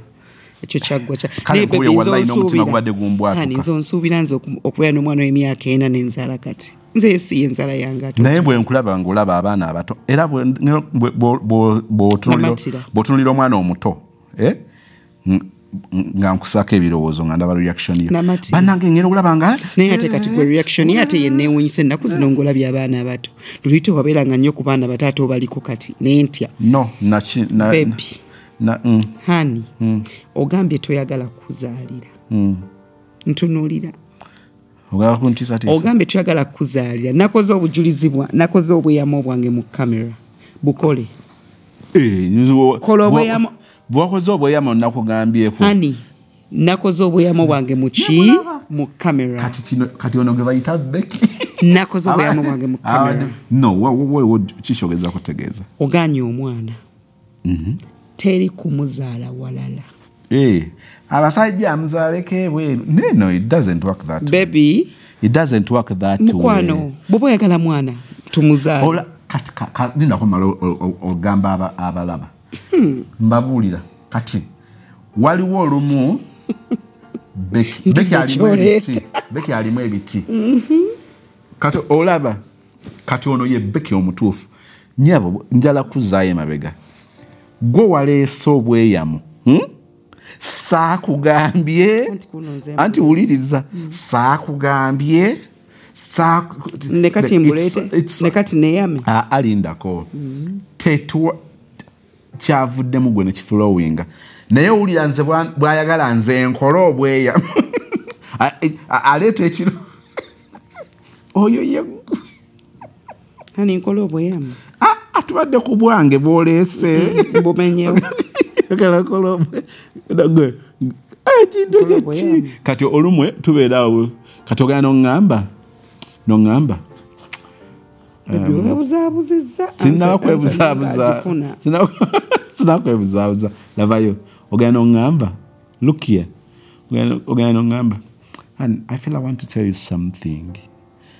B: Ekyo kyaggwa kya.
A: Kale nkubuulire wallahi n'omutima gubadde gumbwatuka.
B: Nze onsuubira nze okubeera n'omwana w'emyaka 4 n'enzaala kati. Nze si enzala yange ate.
A: Naye bwe nkulaba ng'olaba abaana abato era bw'otunuulira omwana omuto nga nkusaako ebirowoozo nga ndaba reaction yo. Bannange ngenda okulaba nga
B: naye ate kati gwe reaction ye ate yenneewuunyisa ennaku zino ng'olabye abaana abato. Luli tewabeeranga nnyo ku baana bato ate obaliko kati naye ntya.
A: No,
B: Baby. Honey, ogambye toyagala kuzaalira. Ntunuulira. Ogambye toyagala kuzaalira. Nakoze obujulizi nakoze obweyamo bwange mu kamera. Bukole. Kola obweyamo.
A: Bwakoze obweyamo nakugambyeko.
B: Honey, nakoze obweyamo bwange mu ki? Mu kamera.
A: Kati kino kati ono gwe bayita Becky.
B: Nakoze obweyamo bwange mu kamera.
A: No, kikyogeza kutegeeza.
B: Oganye omwana. Teri kumuzaala walala.
A: Abasajja amuzaaleko ebweru. No, it doesn't work that way.
B: Baby.
A: It doesn't work that way.
B: Mukwano, bw'oba oyagala mwana, tumuzaale.
A: Kati nina kumala ogamba abalaba. Mbabuulira kati waliwo olumu Becky alimu ebiti. Becky alimu ebiti. Kati olaba kati ono ye Becky omutuufu. Nnyabo njala kuzzaayo emabega. Gwe waleese obweyamo. Saakugambye. Anti wuliriza. Saakugambye.
B: Ne kati mbuleete. Ne kati neeyame.
A: Alindako. Tetuwa kyavuddemu gwe ne kiflowinga. Naye owulira nze bw'ayagala nze nkole obweyamo. Aleeta ekiro. Oyo ye.
B: Ani nkola obweyamo?
A: Atubadde ku bwange bw'oleese.
B: Bumenyewo.
A: Ekintu ekyo ki? Kati olumwe tubeera awo. Kati ogenda n'oŋŋamba. N'oŋŋamba.
B: Baby weebuzaabuzizza.
A: Sinnaba kwebuzaabuza. Sinnaba kwebuzaabuza. Labayo. Ogenda n'oŋŋamba. Look here. Ogenda n'oŋŋamba. And I feel I want to tell you something.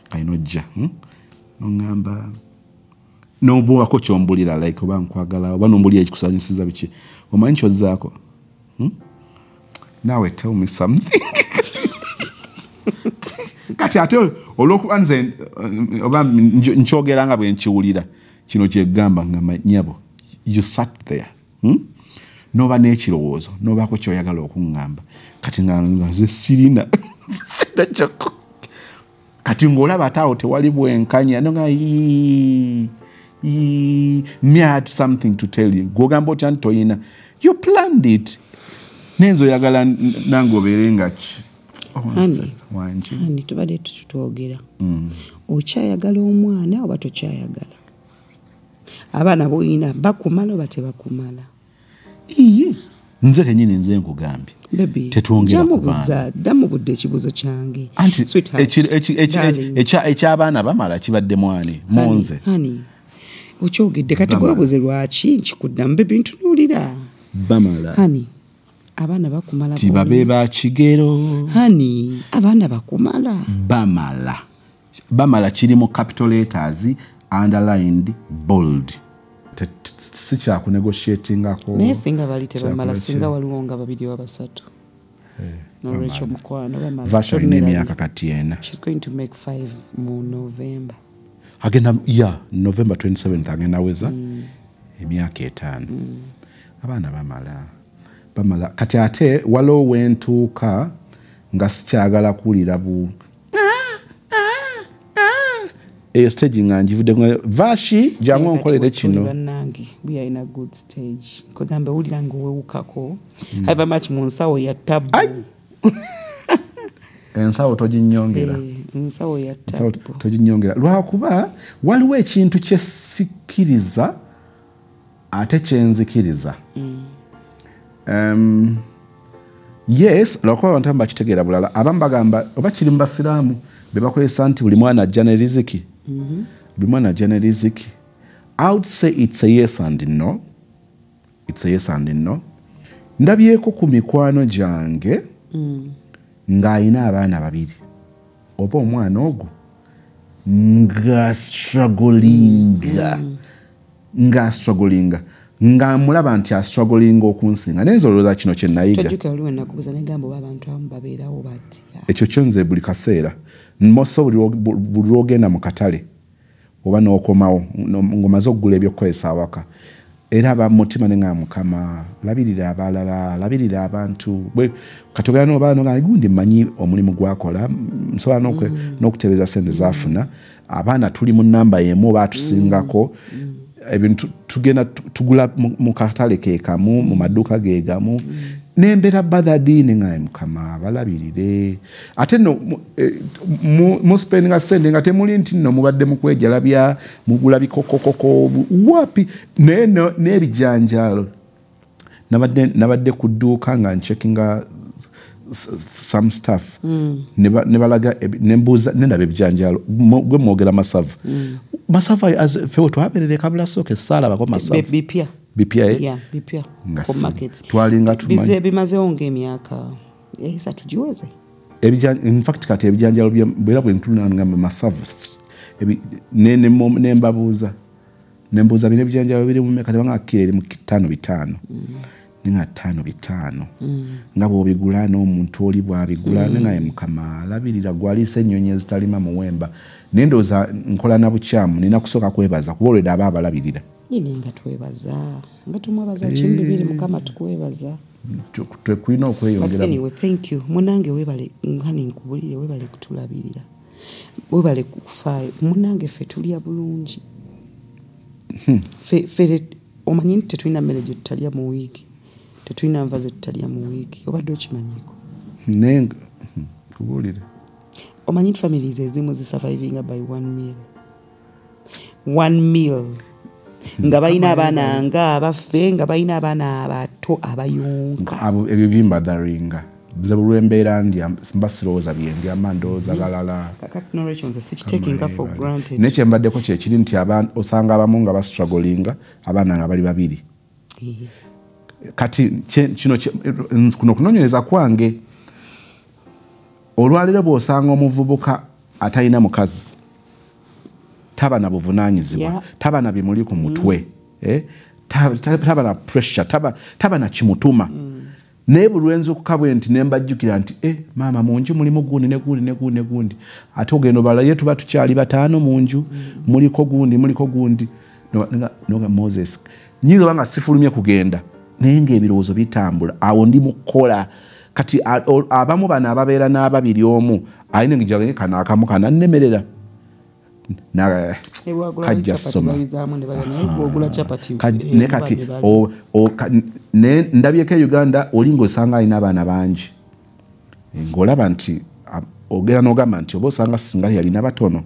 A: Kayina ojja. N'oŋŋamba. N'obuwako ky'ombulira like oba nkwagala oba n'ombulira ekikusanyusiza biki. Omanyi ky'ozzaako? Naawe tell me something. Kati ate olw'okuba nze oba nkyogera nga bwe nkiwulira kino kye ggamba nga nnyabo you sat there. N'oba n'ekirowoozo n'obaako ky'oyagala okuŋŋamba kati nga nze sirina sirina kyakko. Kati ng'olaba ate awo tewali bwenkanya nga Me, I had something to tell you. Gwogamba otya nti toyina? You planned it. Nenzo oyagala nange obeere nga ki? Wangi.
B: Honey, tubadde tutwogera. Okyayagala omwana oba tokyayagala? Abaana boyina bakumala oba tebakumala?
A: Iye. Nze kenyini nze nkugambye. Tetwongera ku baana.
B: Ddamu budde ekibuuzo kyange.
A: Anti eky'abaana bamala kibadde mwani munze.
B: Honey, okyogedde kati gwebuze lwaki nkikuddamu? Baby, ntunuulira.
A: Bamala.
B: Honey, abaana bakumala.
A: Tibabe ba kigero.
B: Honey, abaana bakumala.
A: Bamala. Bamala kiri mu capital letters, underlined, bold. Si kya kunegotiatingako.
B: Naye singa bali tebamala, singa waliwo nga babiri oba basatu. Nolwekyo mukwano bamala.
A: Vasha alina emyaka kati 4.
B: She's going to make 5 mu November.
A: Agenda, yeah, November 27th agenda weza emyaka 5. Abaana bamala. Bamala. Kati ate waliwo wentuuka nga sikyagala kuwulira bu eyo stage nga njivudde. Vashi, jangu onkolere kino.
B: Bannange, we are in a good stage. Kugamba wulira nga owewukako. However much mu nsawo ya tabu.
A: Ensawo toginnyongera.
B: Ensawo ya tabu.
A: Toginnyongera. Lwakuba waliwo ekintu kye sikkiriza ate kyenzikiriza. Yes, lwakuba abantu abamu bakitegeera bulala. Abamu bagamba oba kiri mu basiraamu be bakozesa nti buli mwana ajja ne riziki. Buli mwana ajja ne riziki. I would say it's a yes and no. It's a yes and no. Ndabyeko ku mikwano gyange ng'alina abaana babiri. Oba omwana ogwo nga strugglinga. Nga strugglinga. Nga mulaba nti astrugglinga okunsinga. Naye nze olowooza kino kye nayiga.
B: Tojjukira oli we nakubuuza ne ngamba oba abantu abamu babeerawo batya.
A: Ekyo kyo nze buli kaseera. Moso buli lw'ogenda mu katale oba n'okomawo ng'omaze okugula ebyokukozesa awaka. Era aba mutima ne nga Mukama labirira abalala, labirira abantu. Kati ogenda n'obaana n'ogamba gundi mmanyi omulimu gw'akola, nsobola n'okutereeza ssente z'afuna. Abaana tuli mu nnamba y'emu oba atusingako. Ebintu tugenda tugula mu katale ke kamu, mu maduuka ge gamu. Nembeera bothered nga Mukama balabirire. Ate nno mu spendinga ssente nga temuli nti nno mubadde mu kwejalabya, mugula bikokokoko wapi naye n'ebijanjaalo. Nabadde ku dduuka nga ncheckinga some stuff. Ne balaga nembuuza nendaba ebijanjaalo gwe mwogera masavu. Masavu as ffe twabeerera Kabulasoke saalabako masavu.
B: Bipya.
A: Bipya, eh?
B: Yeah, bipya. Ku market.
A: Twalinga tumanyi.
B: Bize bimazeewo ng'emyaka 3 giweze.
A: In fact kati ebijanjaalo bwera bwe ntuluna ngamba masavu. Nembabuuza. Nembuuza bino ebijanjaalo biri mu mmeka tebanga kilo eri mu 5 5. Ninga 5 5. Nga bw'obigula n'omuntu oli bw'abigula nenga Mukama alabirira gw'aliisa ennyonyi ezitalima muwemba. Naye ndowooza nkola na bukyamu nina kusooka kwebaza kuba olwedde aba abalabirira.
B: Nyini nga twebaza. Nga tumwebaza kimbi biri Mukama tukwebaza.
A: Tulina okweyongera.
B: But anyway, thank you. Munange webale nkani nkubulire webale kutulabirira. Webale kufaayo. Munange ffe tulya bulungi. Ffe omanyi nti tetulina mmere gye tutalya mu wiiki. Tetulina nva ze tutalya mu wiiki. Obadde okimanyiiko?
A: Naye kubuulire.
B: Omanyi nti families ezimu zisurvivinga by one meal. One meal. Nga balina abaana nga abaffe, nga balina abaana abato abayonka.
A: Abo ebyo bimbadaringa. Nze buli lwe mbeera ndya mba sirowooza bye ndya mba ndowooza balala.
B: Kakati nolwekyo nze sikitakinga for granted.
A: Naye kye mbaddeko kye kiri nti osanga abamu nga bastrugglinga abaana nga bali babiri. Kati kino kuno kunoonyereza kwange olwaleero bw'osanga omuvubuka atalina mukazi taba na buvunaanyizibwa, taba na bimuli ku mutwe, taba na pressure, taba na kimutuma. Naye buli lwenzuukuka bwe nti ne mbajjukira nti maama mu nju mulimu gundi ne gundi ne gundi ne gundi, ate ogenda obala ye tuba tukyali 5 mu nju, muliko gundi muliko gundi. Noga Moses nyinza oba nga sifulumye kugenda naye ng'ebirowoozo bitambula awo ndi mu kukola. Kati abamu bano ababeera n'ababiri omu alina engeri kano akamu kanannemerera Kajja soma ne kati ndabyeko e Uganda oli ng'osanga alina abaana bangi, ng'olaba nti ogera n'ogamba nti oba osanga singa yalina batono,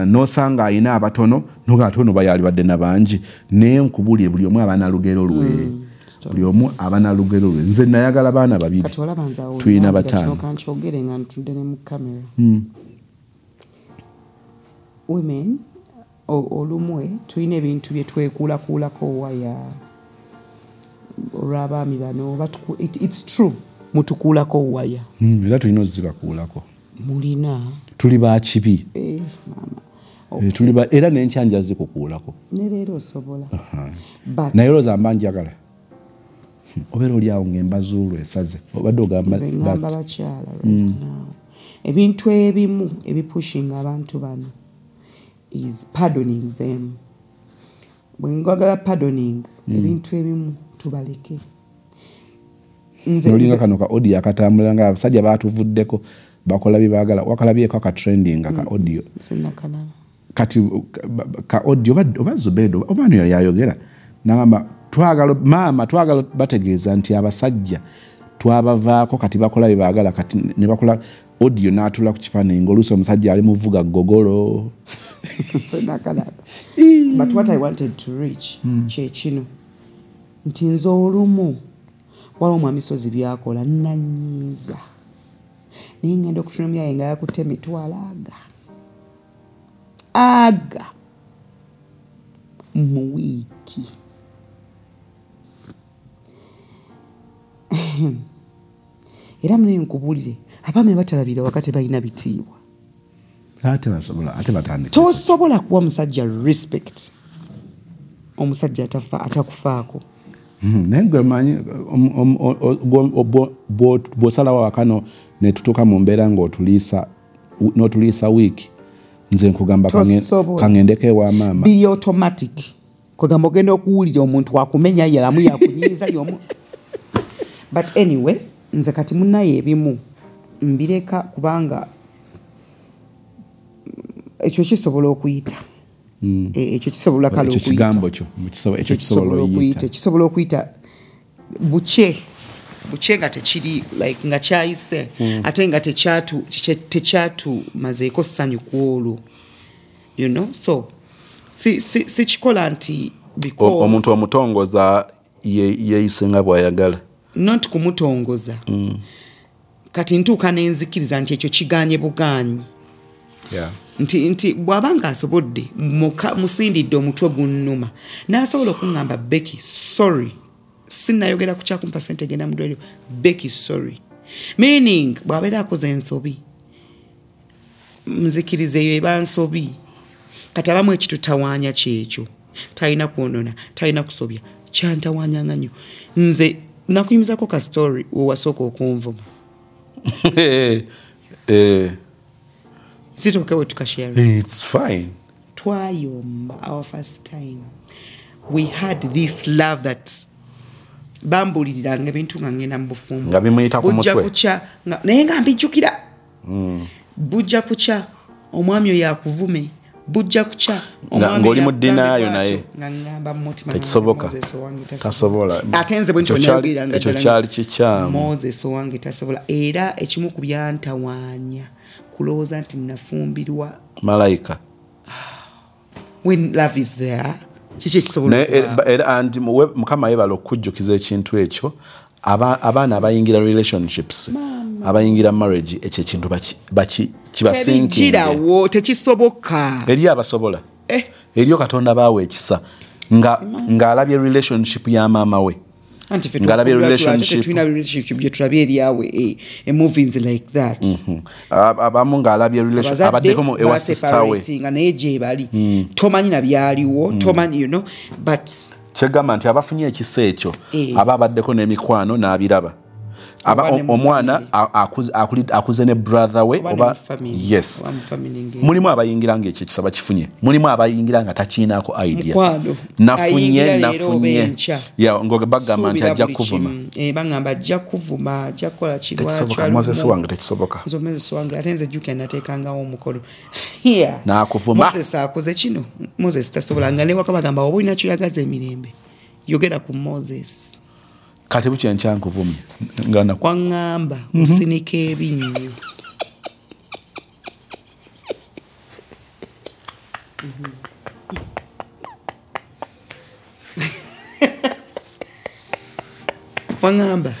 A: n'osanga alina abatono n'ogamba ate ono bayalibadde na bangi. Naye nkubuulire, buli omu aba lugero lwe, buli omu aba na lugero lwe. Nze nayagala baana babiri, tulina 5.
B: Kankyogere nga ntudde ne mu kamera. Women olumwe tulina ebintu bye twekuulakuulako waya olw'abaami bano. It's true, mutukuulako waya.
A: Era tulina ozibakuulako.
B: Mulina.
A: Tuli ba kibi.
B: Mama.
A: Tuli ba, era n'enkyanja zikukuulako.
B: Ne leero osobola.
A: Naye olowooza mba njagala. Obeera oli awo ng'embazuulu esaze. Obadde ogamba
B: Nze ngamba bakyala right now. Ebintu ebimu ebipushinga abantu bano is pardoning them. Bwe njagala pardoning, ebintu ebimu tubaleke.
A: Nolinga kano ka audio akatambula nga abasajja baatuvuddeko bakola bye baagala. Wakalabyeko aka trending aka audio.
B: Sinnakalaba.
A: Kati ka audio oba Zubedo oba ani yali ayogera n'agamba twagala maama, twagala bategeeza nti abasajja twabavaako kati bakola bye baagala. Kati ne bakola audio n'atula ku kifaananyi ng'oluusi omusajja ali muvuga gogolo.
B: Sinnakalaba. But what I wanted to reach kye kino nti nze olumu waliwo omwami Sozi by'akola nnannyiiza, naye ngenda okufuna ye nga yakutte emitwalo aga mu wiiki. Era munene nkubuulire, abaami abatalabira waka tebalina bitiibwa.
A: Ate basobola, ate batandika.
B: Tosobola kuwa musajja respect, omusajja atakufaako.
A: Naye gwe manyi bw'osalawo wakano ne tutuuka mu mbeera ng'otuliisa n'otuliisa wiiki, nze nkugamba kaŋŋendeko ewa maama.
B: Biri automatic. Kwegamba ogenda okuwulira omuntu akumenya yalamu yakunyiiza y'omu. But anyway, nze kati munnaye ebimu mbireka kubanga ekyo kisobola okuyita. Ekyo kisobola kale okuyita.
A: Ekyo kigambo kyo, ekyo kisobola okuyita.
B: Kisobola okuyita bukye. Bukye nga tekiri like nga kyayise, ate nga tekyatumazeeko ssanyu ku olwo. You know, so si kikola nti because
A: omuntu omutongoza yeeyise nga bw'ayagala.
B: Not kumutongoza. Kati ntuuka n'enzikiriza nti ekyo kiganye buganyi. Nti bw'aba ng'asobodde musindidde omutwe gunnuma n'asobola okuŋŋamba Becky sorry, sinnayogera ku kyakumpa ssente genda mu ddwaliro, Becky sorry, meaning bw'abeera akoze ensobi nzikiriza eyo eba nsobi. Kati abamu ekitutawaanya kyekyo, talina kwonoona, talina kusobya, kyantawaanyanga nnyo. Nze nakuyimizako ka story we wasooka okunvuma. Is it okay we tukashare?
A: It's fine.
B: Twayomba our first time. We had this love that bambuliriranga ebintu nga ngenda mu bufumbo.
A: Nga bimuyita ku
B: Bujja
A: mutwe.
B: kukya, naye nga mbijjukira. Bujja kukya omwami oyo akuvume. Bujja kukya omwami
A: Ng'oli mu
B: oyo
A: ddinaayo
B: akugambe
A: naye.
B: bw'atyo. Nga ngamba mu mutima
A: Tekisoboka.
B: Moses owange tasobola.
A: Tasobola.
B: Ate nze bwe ntyo
A: Ekyo
B: nayogeranga ddala
A: kyali kikyamu.
B: Moses owange tasobola. Era ekimu ku byantawaanya kulowooza nti nafumbirwa
A: malayika.
B: When love is there, kiki ekisobola
A: Naye,
B: okubaawo?
A: era and Mukama yeebale okukujjukiza ekintu ekyo. Abaana abayingira relationships,
B: Mama.
A: abayingira marriage, ekyo ekintu kibasinkinge.
B: Tebijjirawo, tekisoboka.
A: Eri abasobola. Eriyo Katonda baawa ekisa ng'alabye relationship ya maama we.
B: Anti ffe
A: Ng'alabye
B: tukulira
A: relationship.
B: tulina relationship gye tulabye eri awe, movies like that.
A: Abamu ng'alabye relationship,
B: Abazadde
A: abaddeko mu ewa sister we.
B: baseparating, nga naye gye bali. Tomanyi na byaliwo, tomanyi, you know, but
A: Kyegamba nti abafunye ekisa ekyo, aba abaddeko n'emikwano n'abiraba. Aba omwana akuze ne brother we oba yes. Mulimu abayingira nga ekyo kisaba kifunye. Mulimu abayingira nga takiinaako idea. Nafunye. Yeah, ngoge bagamba nti ajja kuvuma.
B: Bangamba ajja kuvuma, ajja kukola
A: kirwa. Moses wange tekisoboka.
B: Nzo Moses wange ate nze jjukira nateekangawo omukolo. Yeah.
A: N'akuvuma.
B: Moses akoze kino. Moses tasobola nga ne waka bagamba oba olina ky'oyagaza emirembe. Yogera ku Moses.
A: Kati bukye nkyankuvumye nga
B: waŋŋamba osinika ebinnyo. Waŋŋamba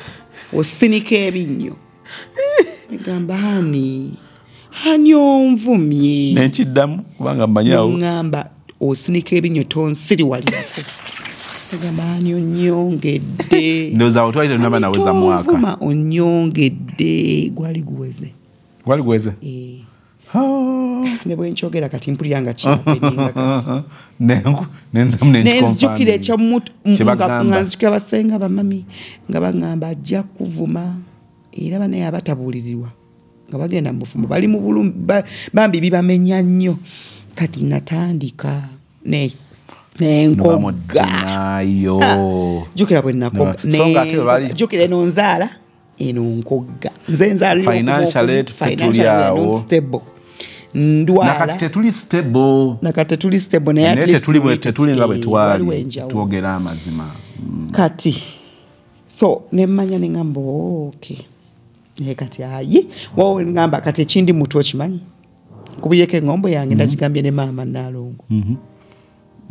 B: osinika ebinnyo. Negamba hani onvumye.
A: Nenkiddamu kubanga mmanyi awo.
B: Waŋŋamba osinika ebinnyo tonsiriwalirako. Negamba hani onyongedde.
A: Ndowooza awo twali tetunnaba naweza mwaka.
B: Tonvuma onyongedde. Gwali guweze.
A: Gwali guweze?
B: Ne bwe nkyogera kati mpulira nga kihappeninga kati.
A: Nenzijukira
B: nga nzijukira basenga bamami nga baŋŋamba ajja kuvuma era banaye abatabuulirirwa nga bagenda mu bufumbo bali mu bulumi bambi bibamenya nnyo. Kati natandika nenkogga. Jjukira bwe nakogga. Jjukira eno nzaala eno nkogga. Nze nzaala
A: financially not
B: stable. Ndwala.
A: Nakati tetuli stable.
B: Nakati tetuli stable naye at least
A: tetuli nga bwe twali twogera amazima.
B: Kati so nemmanya ne ngamba okay. Naye kati ayi wowe ngamba kati ekindi mutu okimanyi. Nkubuyeko engombo yange ndagigambye ne maama Nnaalongo.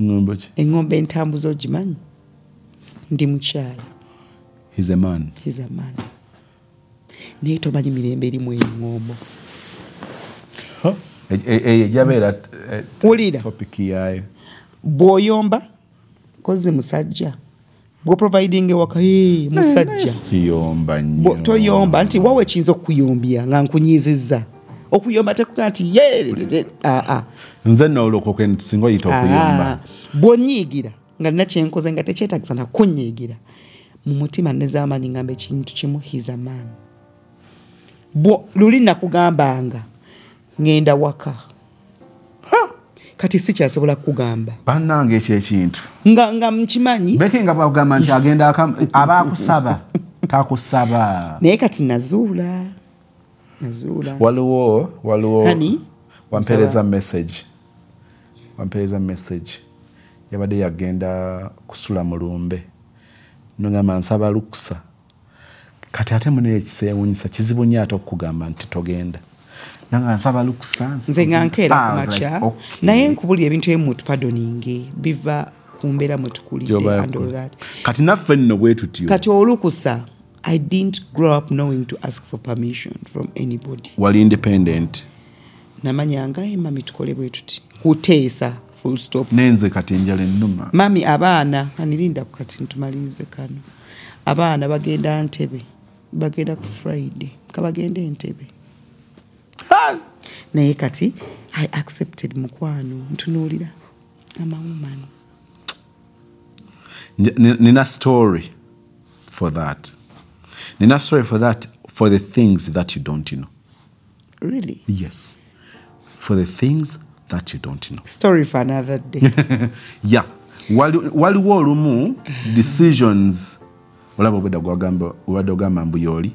A: Ngombo ki?
B: Engombo entambuza ogimanyi. Ndi mukyala.
A: He's a man.
B: He's a man. Naye tomanyi mirembe erimu engombo.
A: Ejabeera
B: wulira
A: topic yayo.
B: Bw'oyomba kozi musajja. Bw'oproviding ewaka musajja.
A: Siyomba nnyo.
B: Toyomba nti wawe kiyinza okuyombya nga nkunyiizizza. Okuyomba tekuga nti ye
A: Nze nno olokoke singa oyita okuyomba.
B: Bw'onyiigira nga nina kye nkoze nga tekyetaagisa na kunyiigira. Mu mutima nnezaamaanyi ngamba ekintu kimu, he's a man. Luli nakugambanga ngenda waka. Kati sikyasobola kugamba.
A: Bannange ekyo ekintu.
B: Nga nkimanyi.
A: Beke nga bw'agamba nti agenda aba akusaba. Takusaba.
B: Naye kati nazuula.
A: Waliwo. Wampeereza message. Yabadde yagenda kusula mu lumbe. Nongamba nsaba lukusa. Kati ate munene ekiseewuunyisa kizibu nnyo ate okugamba nti togenda. Nanga nsaba lukusa.
B: Nze nga nkeera ku makya. Naye nkubulira ebintu ebimu tupadoninge biva ku mbeera mwe tukulidde and all that.
A: Kati naffe nno bwe tutyo.
B: Kati olukusa. I didn't grow up knowing to ask for permission from anybody.
A: Wali independent.
B: Namanyanga mami tukole bwe tuti. Kuteesa full stop.
A: Nenze kati enjala ennuma.
B: Mami abaana anirinda kati ntumalirize kano. Abaana bagenda Ntebe. Bagenda ku Friday. Kabagenda Entebbe. Naye kati I accepted mukwano ntunuulira. I'm a woman.
A: Nina story for that. Nina story for that, for the things that you don't know.
B: Really?
A: Yes. For the things that you don't know.
B: Story for another day.
A: Yeah. Waliwo olumu decisions olaba obwedda gwagamba obadde ogamba mbu y'oli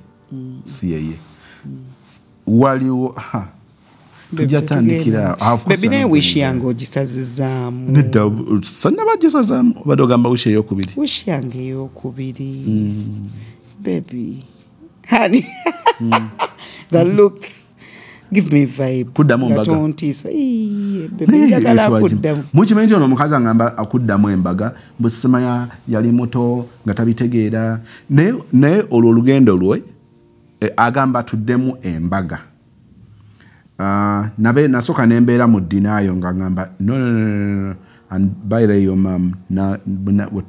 A: si yeye. Waliwo tujja tandikira.
B: Baby naye wish yange ogisazizaamu.
A: Nedda sannaba gisazaamu obadde ogamba wish ey'okubiri.
B: Wish yange ey'okubiri. Baby. Honey. The looks. Give me vibe.
A: Kuddamu embaga.
B: Tontiisa. Baby njagala kuddamu.
A: Mukimanyi nti ono omukazi angamba akuddamu embaga mbu simanya yali muto nga tabitegeera. Naye olwo olugendo lwe agamba tuddemu embaga. Nasooka nembeera mu ddinaayo nga ngamba no. And by the way, your mom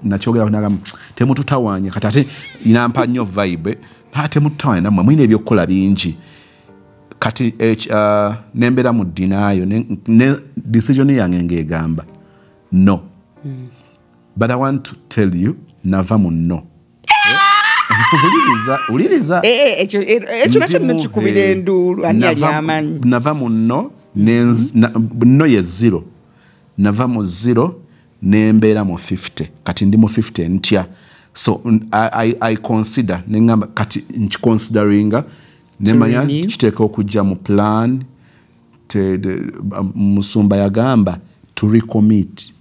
A: nakyogera nagamba temututawaanya kati ate nampa nnyo vibe temututawaanya nammwe mulina ebyokukola bingi. Kati nembeera mu ddinaayo ne decision yange ng'egamba no. But I want to tell you nava mu no. Uliriza
B: ekyo nakyo nekikubira enduulu. Ani yali amanyi?
A: Nava mu no, no ye 0, nava mu 0 nembeera mu 50. Kati ndi mu 50 ntya. So I consider, nengamba kati nkiconsideringa, nemanya kiteeka okujja mu plan. Musumba yagamba to recommit.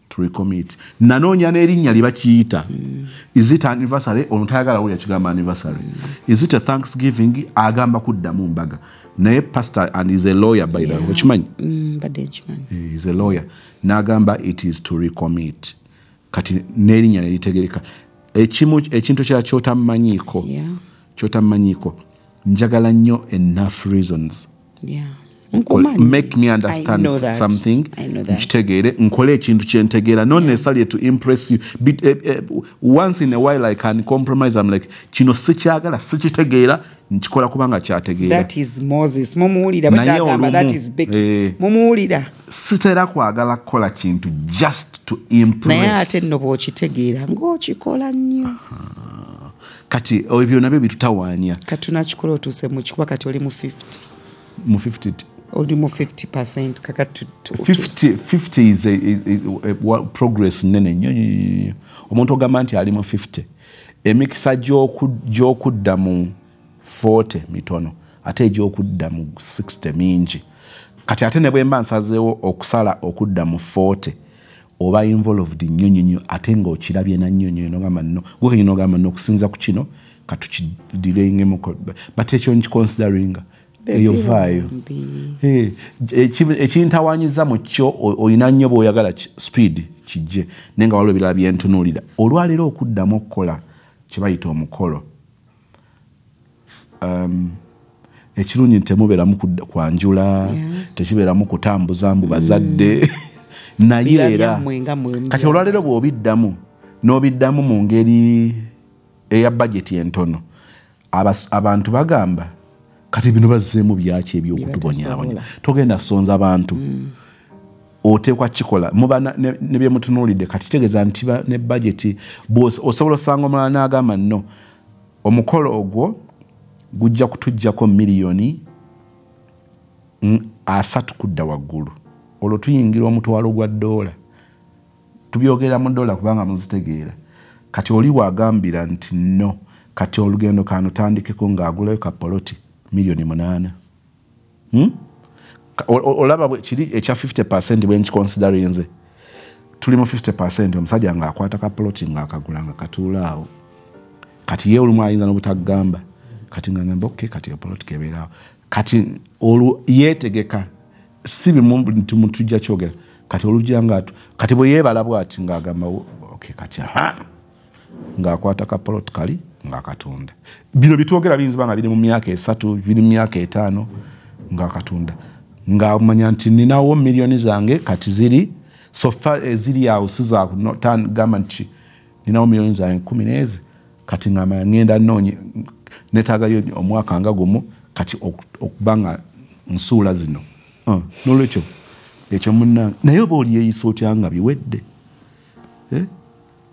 A: To recommit. Nanoonya n'erinnya liba kiyita. Is it anniversary? Ono tayagala wulira kigamba anniversary. Is it a thanksgiving? Agamba kuddamu mbaga. Naye pastor, and is a lawyer by the way. Okimanyi?
B: Mbadde nkimanyi.
A: Is a lawyer. N'agamba it is to recommit. Kati n'erinnya ne litegereka. Ekintu kya kyotammanyiiko. Kyotammanyiiko. Njagala nnyo enough reasons. Make me understand something. Nkitegeere, nkole ekintu kyentegeera, not necessarily to impress you. But once in a while I can compromise. I'm like, kino sikyagala, sikitegeera, nkikola kubanga kyategeera.
B: That is Moses. Mumuwulira, badagamba that is Becky. Mumuwulira.
A: Sitera kwagala kukola kintu just to impress.
B: Naye ate nno bw'okitegeera ng'okikola nnyo.
A: Kati ebyo nabyo bitutawaanya.
B: Kati tunakikola otuuse mu kikuba, kati oli mu 50.
A: Mu 50.
B: Oli mu 50% kakati.
A: 50 is a progress nene nnyo nnyo. Omuntu ogamba nti ali mu 50, emikisa gy'okudda mu 40 mitono, ate egy'okudda mu 60 mingi. Kati ate ne bwe mba nsazeewo okusala okudda mu 40, oba involved nnyo nnyo nnyo, ate ng'okirabye na nnyo nnyo, n'ogamba nno, gwe kennyini n'ogamba nno okusinza ku kino katukidirengemuko, but ekyo nkiconsideringa. Eyo vaayo. Ekintawanyiza mu kyo, olina nnyo bw'oyagala speed kijje, naye nga waliwo ebirala byentunuulira. Olwaleero okuddamu okukola kye bayita omukolo, ekirungi temubeeramu kwanjula, tekibeeramu kutambuza mbu bazadde. Naye era kati olwaleero bw'obiddamu, n'obiddamu mu ngeri eya bajeti entono, abantu bagamba kati bino bazzeemu byaki eby'okutubonyaabonya. Togenda sonza abantu. Oteekwa kikola muba ne bye mutunuulidde. Kati kitegeeza nti ne bajeti osobola osanga omulala n'agamba nno omukolo ogwo gujja kutuggyako miliyoni 30 kudda waggulu. Olwo tuyingira omutwalo gwa $. Tubyogera mu dola kubanga muzitegeera. Kati oli wagambira nti no, kati olugendo kano tandikeko ng'agulayo ka poloti miliyoni 8. Olaba kiri ekya 50% bwe nkiconsiderinze. Tuli mu 50%, omusajja ng'akwata ka poloti ng'akagula nga katuula awo. Kati ye olumu ayinza n'obutagamba. Kati nga ngamba okay, kati poloti kebeera awo. Kati olwo yeetegeka, si bimu nti mutujja kyogera. Kati olujja nga kati bwe yeebala bw'ati ng'agamba okay, kati aha, ng'akwata ka poloti kali ng'akatunda. Bino bitwogera biyinza nga biri mu myaka 3, biri mu myaka 5 ng'akatunda. Ng'amanya nti ninawo miliyoni zange kati ziri so far eziri awo siza gamba nti ninawo miliyoni zange 10 n'ezi, kati ng'amanya ngenda nnoonye neetaagayo omwaka nga gumu kati okuba nga nsuula zino. N'olwekyo ekyo munnange, naye oba olyeyiisa otya nga biwedde?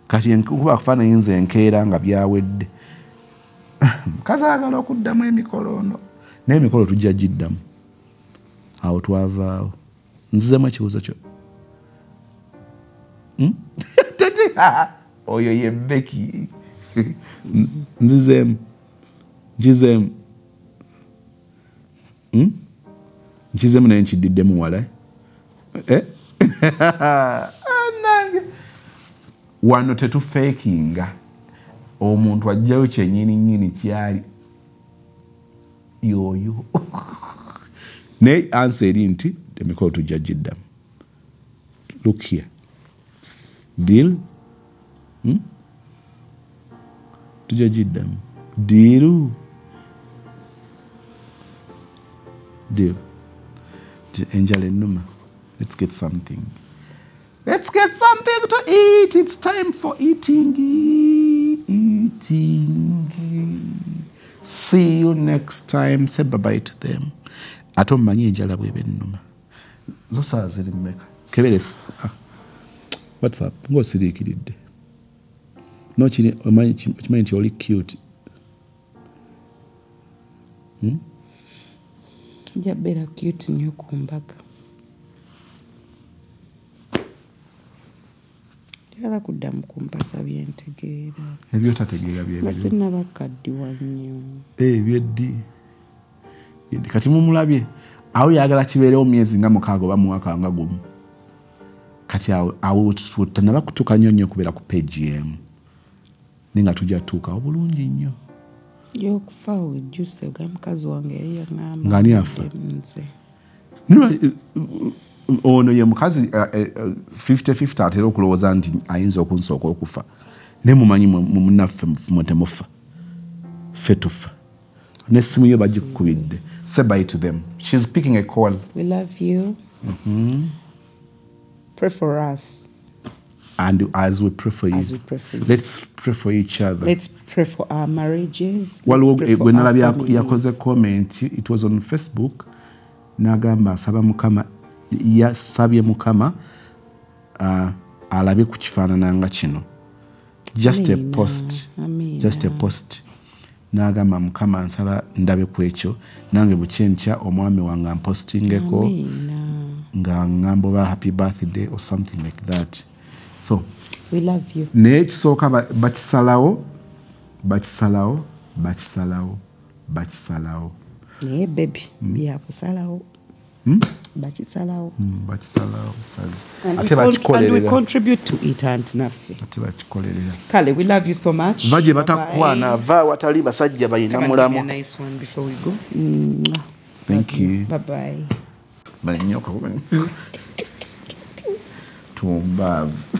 A: Kati nkuba kufaananyi nze enkeera nga byawedde. Mukazi ayagala okuddamu emikolo ono, naye emikolo tujja giddamu. Awo twavaawo. Nzizemu ekibuuzo kyo. Oyo ye Becky. Nzizeemu. Nkizeemu. Nkizeemu naye nkiddiddemu wala. Nange. Wano tetufeekinga. Omuntu ajjayo kyennyini nnyini kyali yoyo. Naye answer eri nti emikolo tujja giddamu. Look here. Deal? Tujja giddamu. Deal? Deal. Enjala ennuma. Let's get something. Let's get something to eat. It's time for eating. Eating. See you next time. Say bye-bye to them. Ate omumanyi enjala bw'eba ennuma. Zo ssaawa ziri mmeka? Keberesi. What's up? Ng'osiriikiridde. No kiri omanyi kimanyi nti oli cute.
B: Nja beera cute nnyo ku mbaga. Njagala kuddamu kumpasa byentegeera.
A: Ebyotategeera byebyo.
B: Nga sinnabakaddiwa nnyo.
A: Ebyeddi. Kati mumulabye awo yagala kibeerewo myezi nga 6 oba mwaka nga gumu. Kati awo tannaba kutuuka nnyo nnyo okubeera ku page emu. Naye nga tujja tutuukawo bulungi nnyo.
B: Y'okufa wejjuse oga mukazi wange yali yaŋŋamba.
A: Ng'ani afa?
B: Nze.
A: Ono ye mukazi 50-50 atera okulowooza nti ayinza okunsooka okufa. Naye mumanyi munnaffe mwe temufa. Ffe tufa. N'essimu yo bagikukubidde. Say bye to them. She's picking a call.
B: We love you. Pray for us.
A: And as we pray for you.
B: As we pray for you.
A: Let's pray for each other.
B: Let's pray for our marriages.
A: Well, when yakoze comment, it was on Facebook. Nagamba asaba Mukama, yasabye Mukama alabe ku kifaanana nga kino. Just a post.
B: Amina.
A: Just a post. Nagamba Mukama nsaba ndabe ku ekyo nange bukyenkya omwami wange ampostingeko nga ngamba oba happy birthday or something like that. So
B: we love you.
A: Naye ekisooka bakisalawo bakisalawo bakisalawo bakisalawo.
B: Naye baby byakusalawo. Bakisalawo.
A: Bakisalawo sazi. Ate bakikolerera.
B: And we contribute to it and naffe.
A: Ate bakikolerera.
B: Kale, we love you so much.
A: Baje batakwana va watali basajja balina mulamu.
B: Nice one before we go.
A: Thank you.
B: Bye bye.
A: Banyoka. Tumbavu.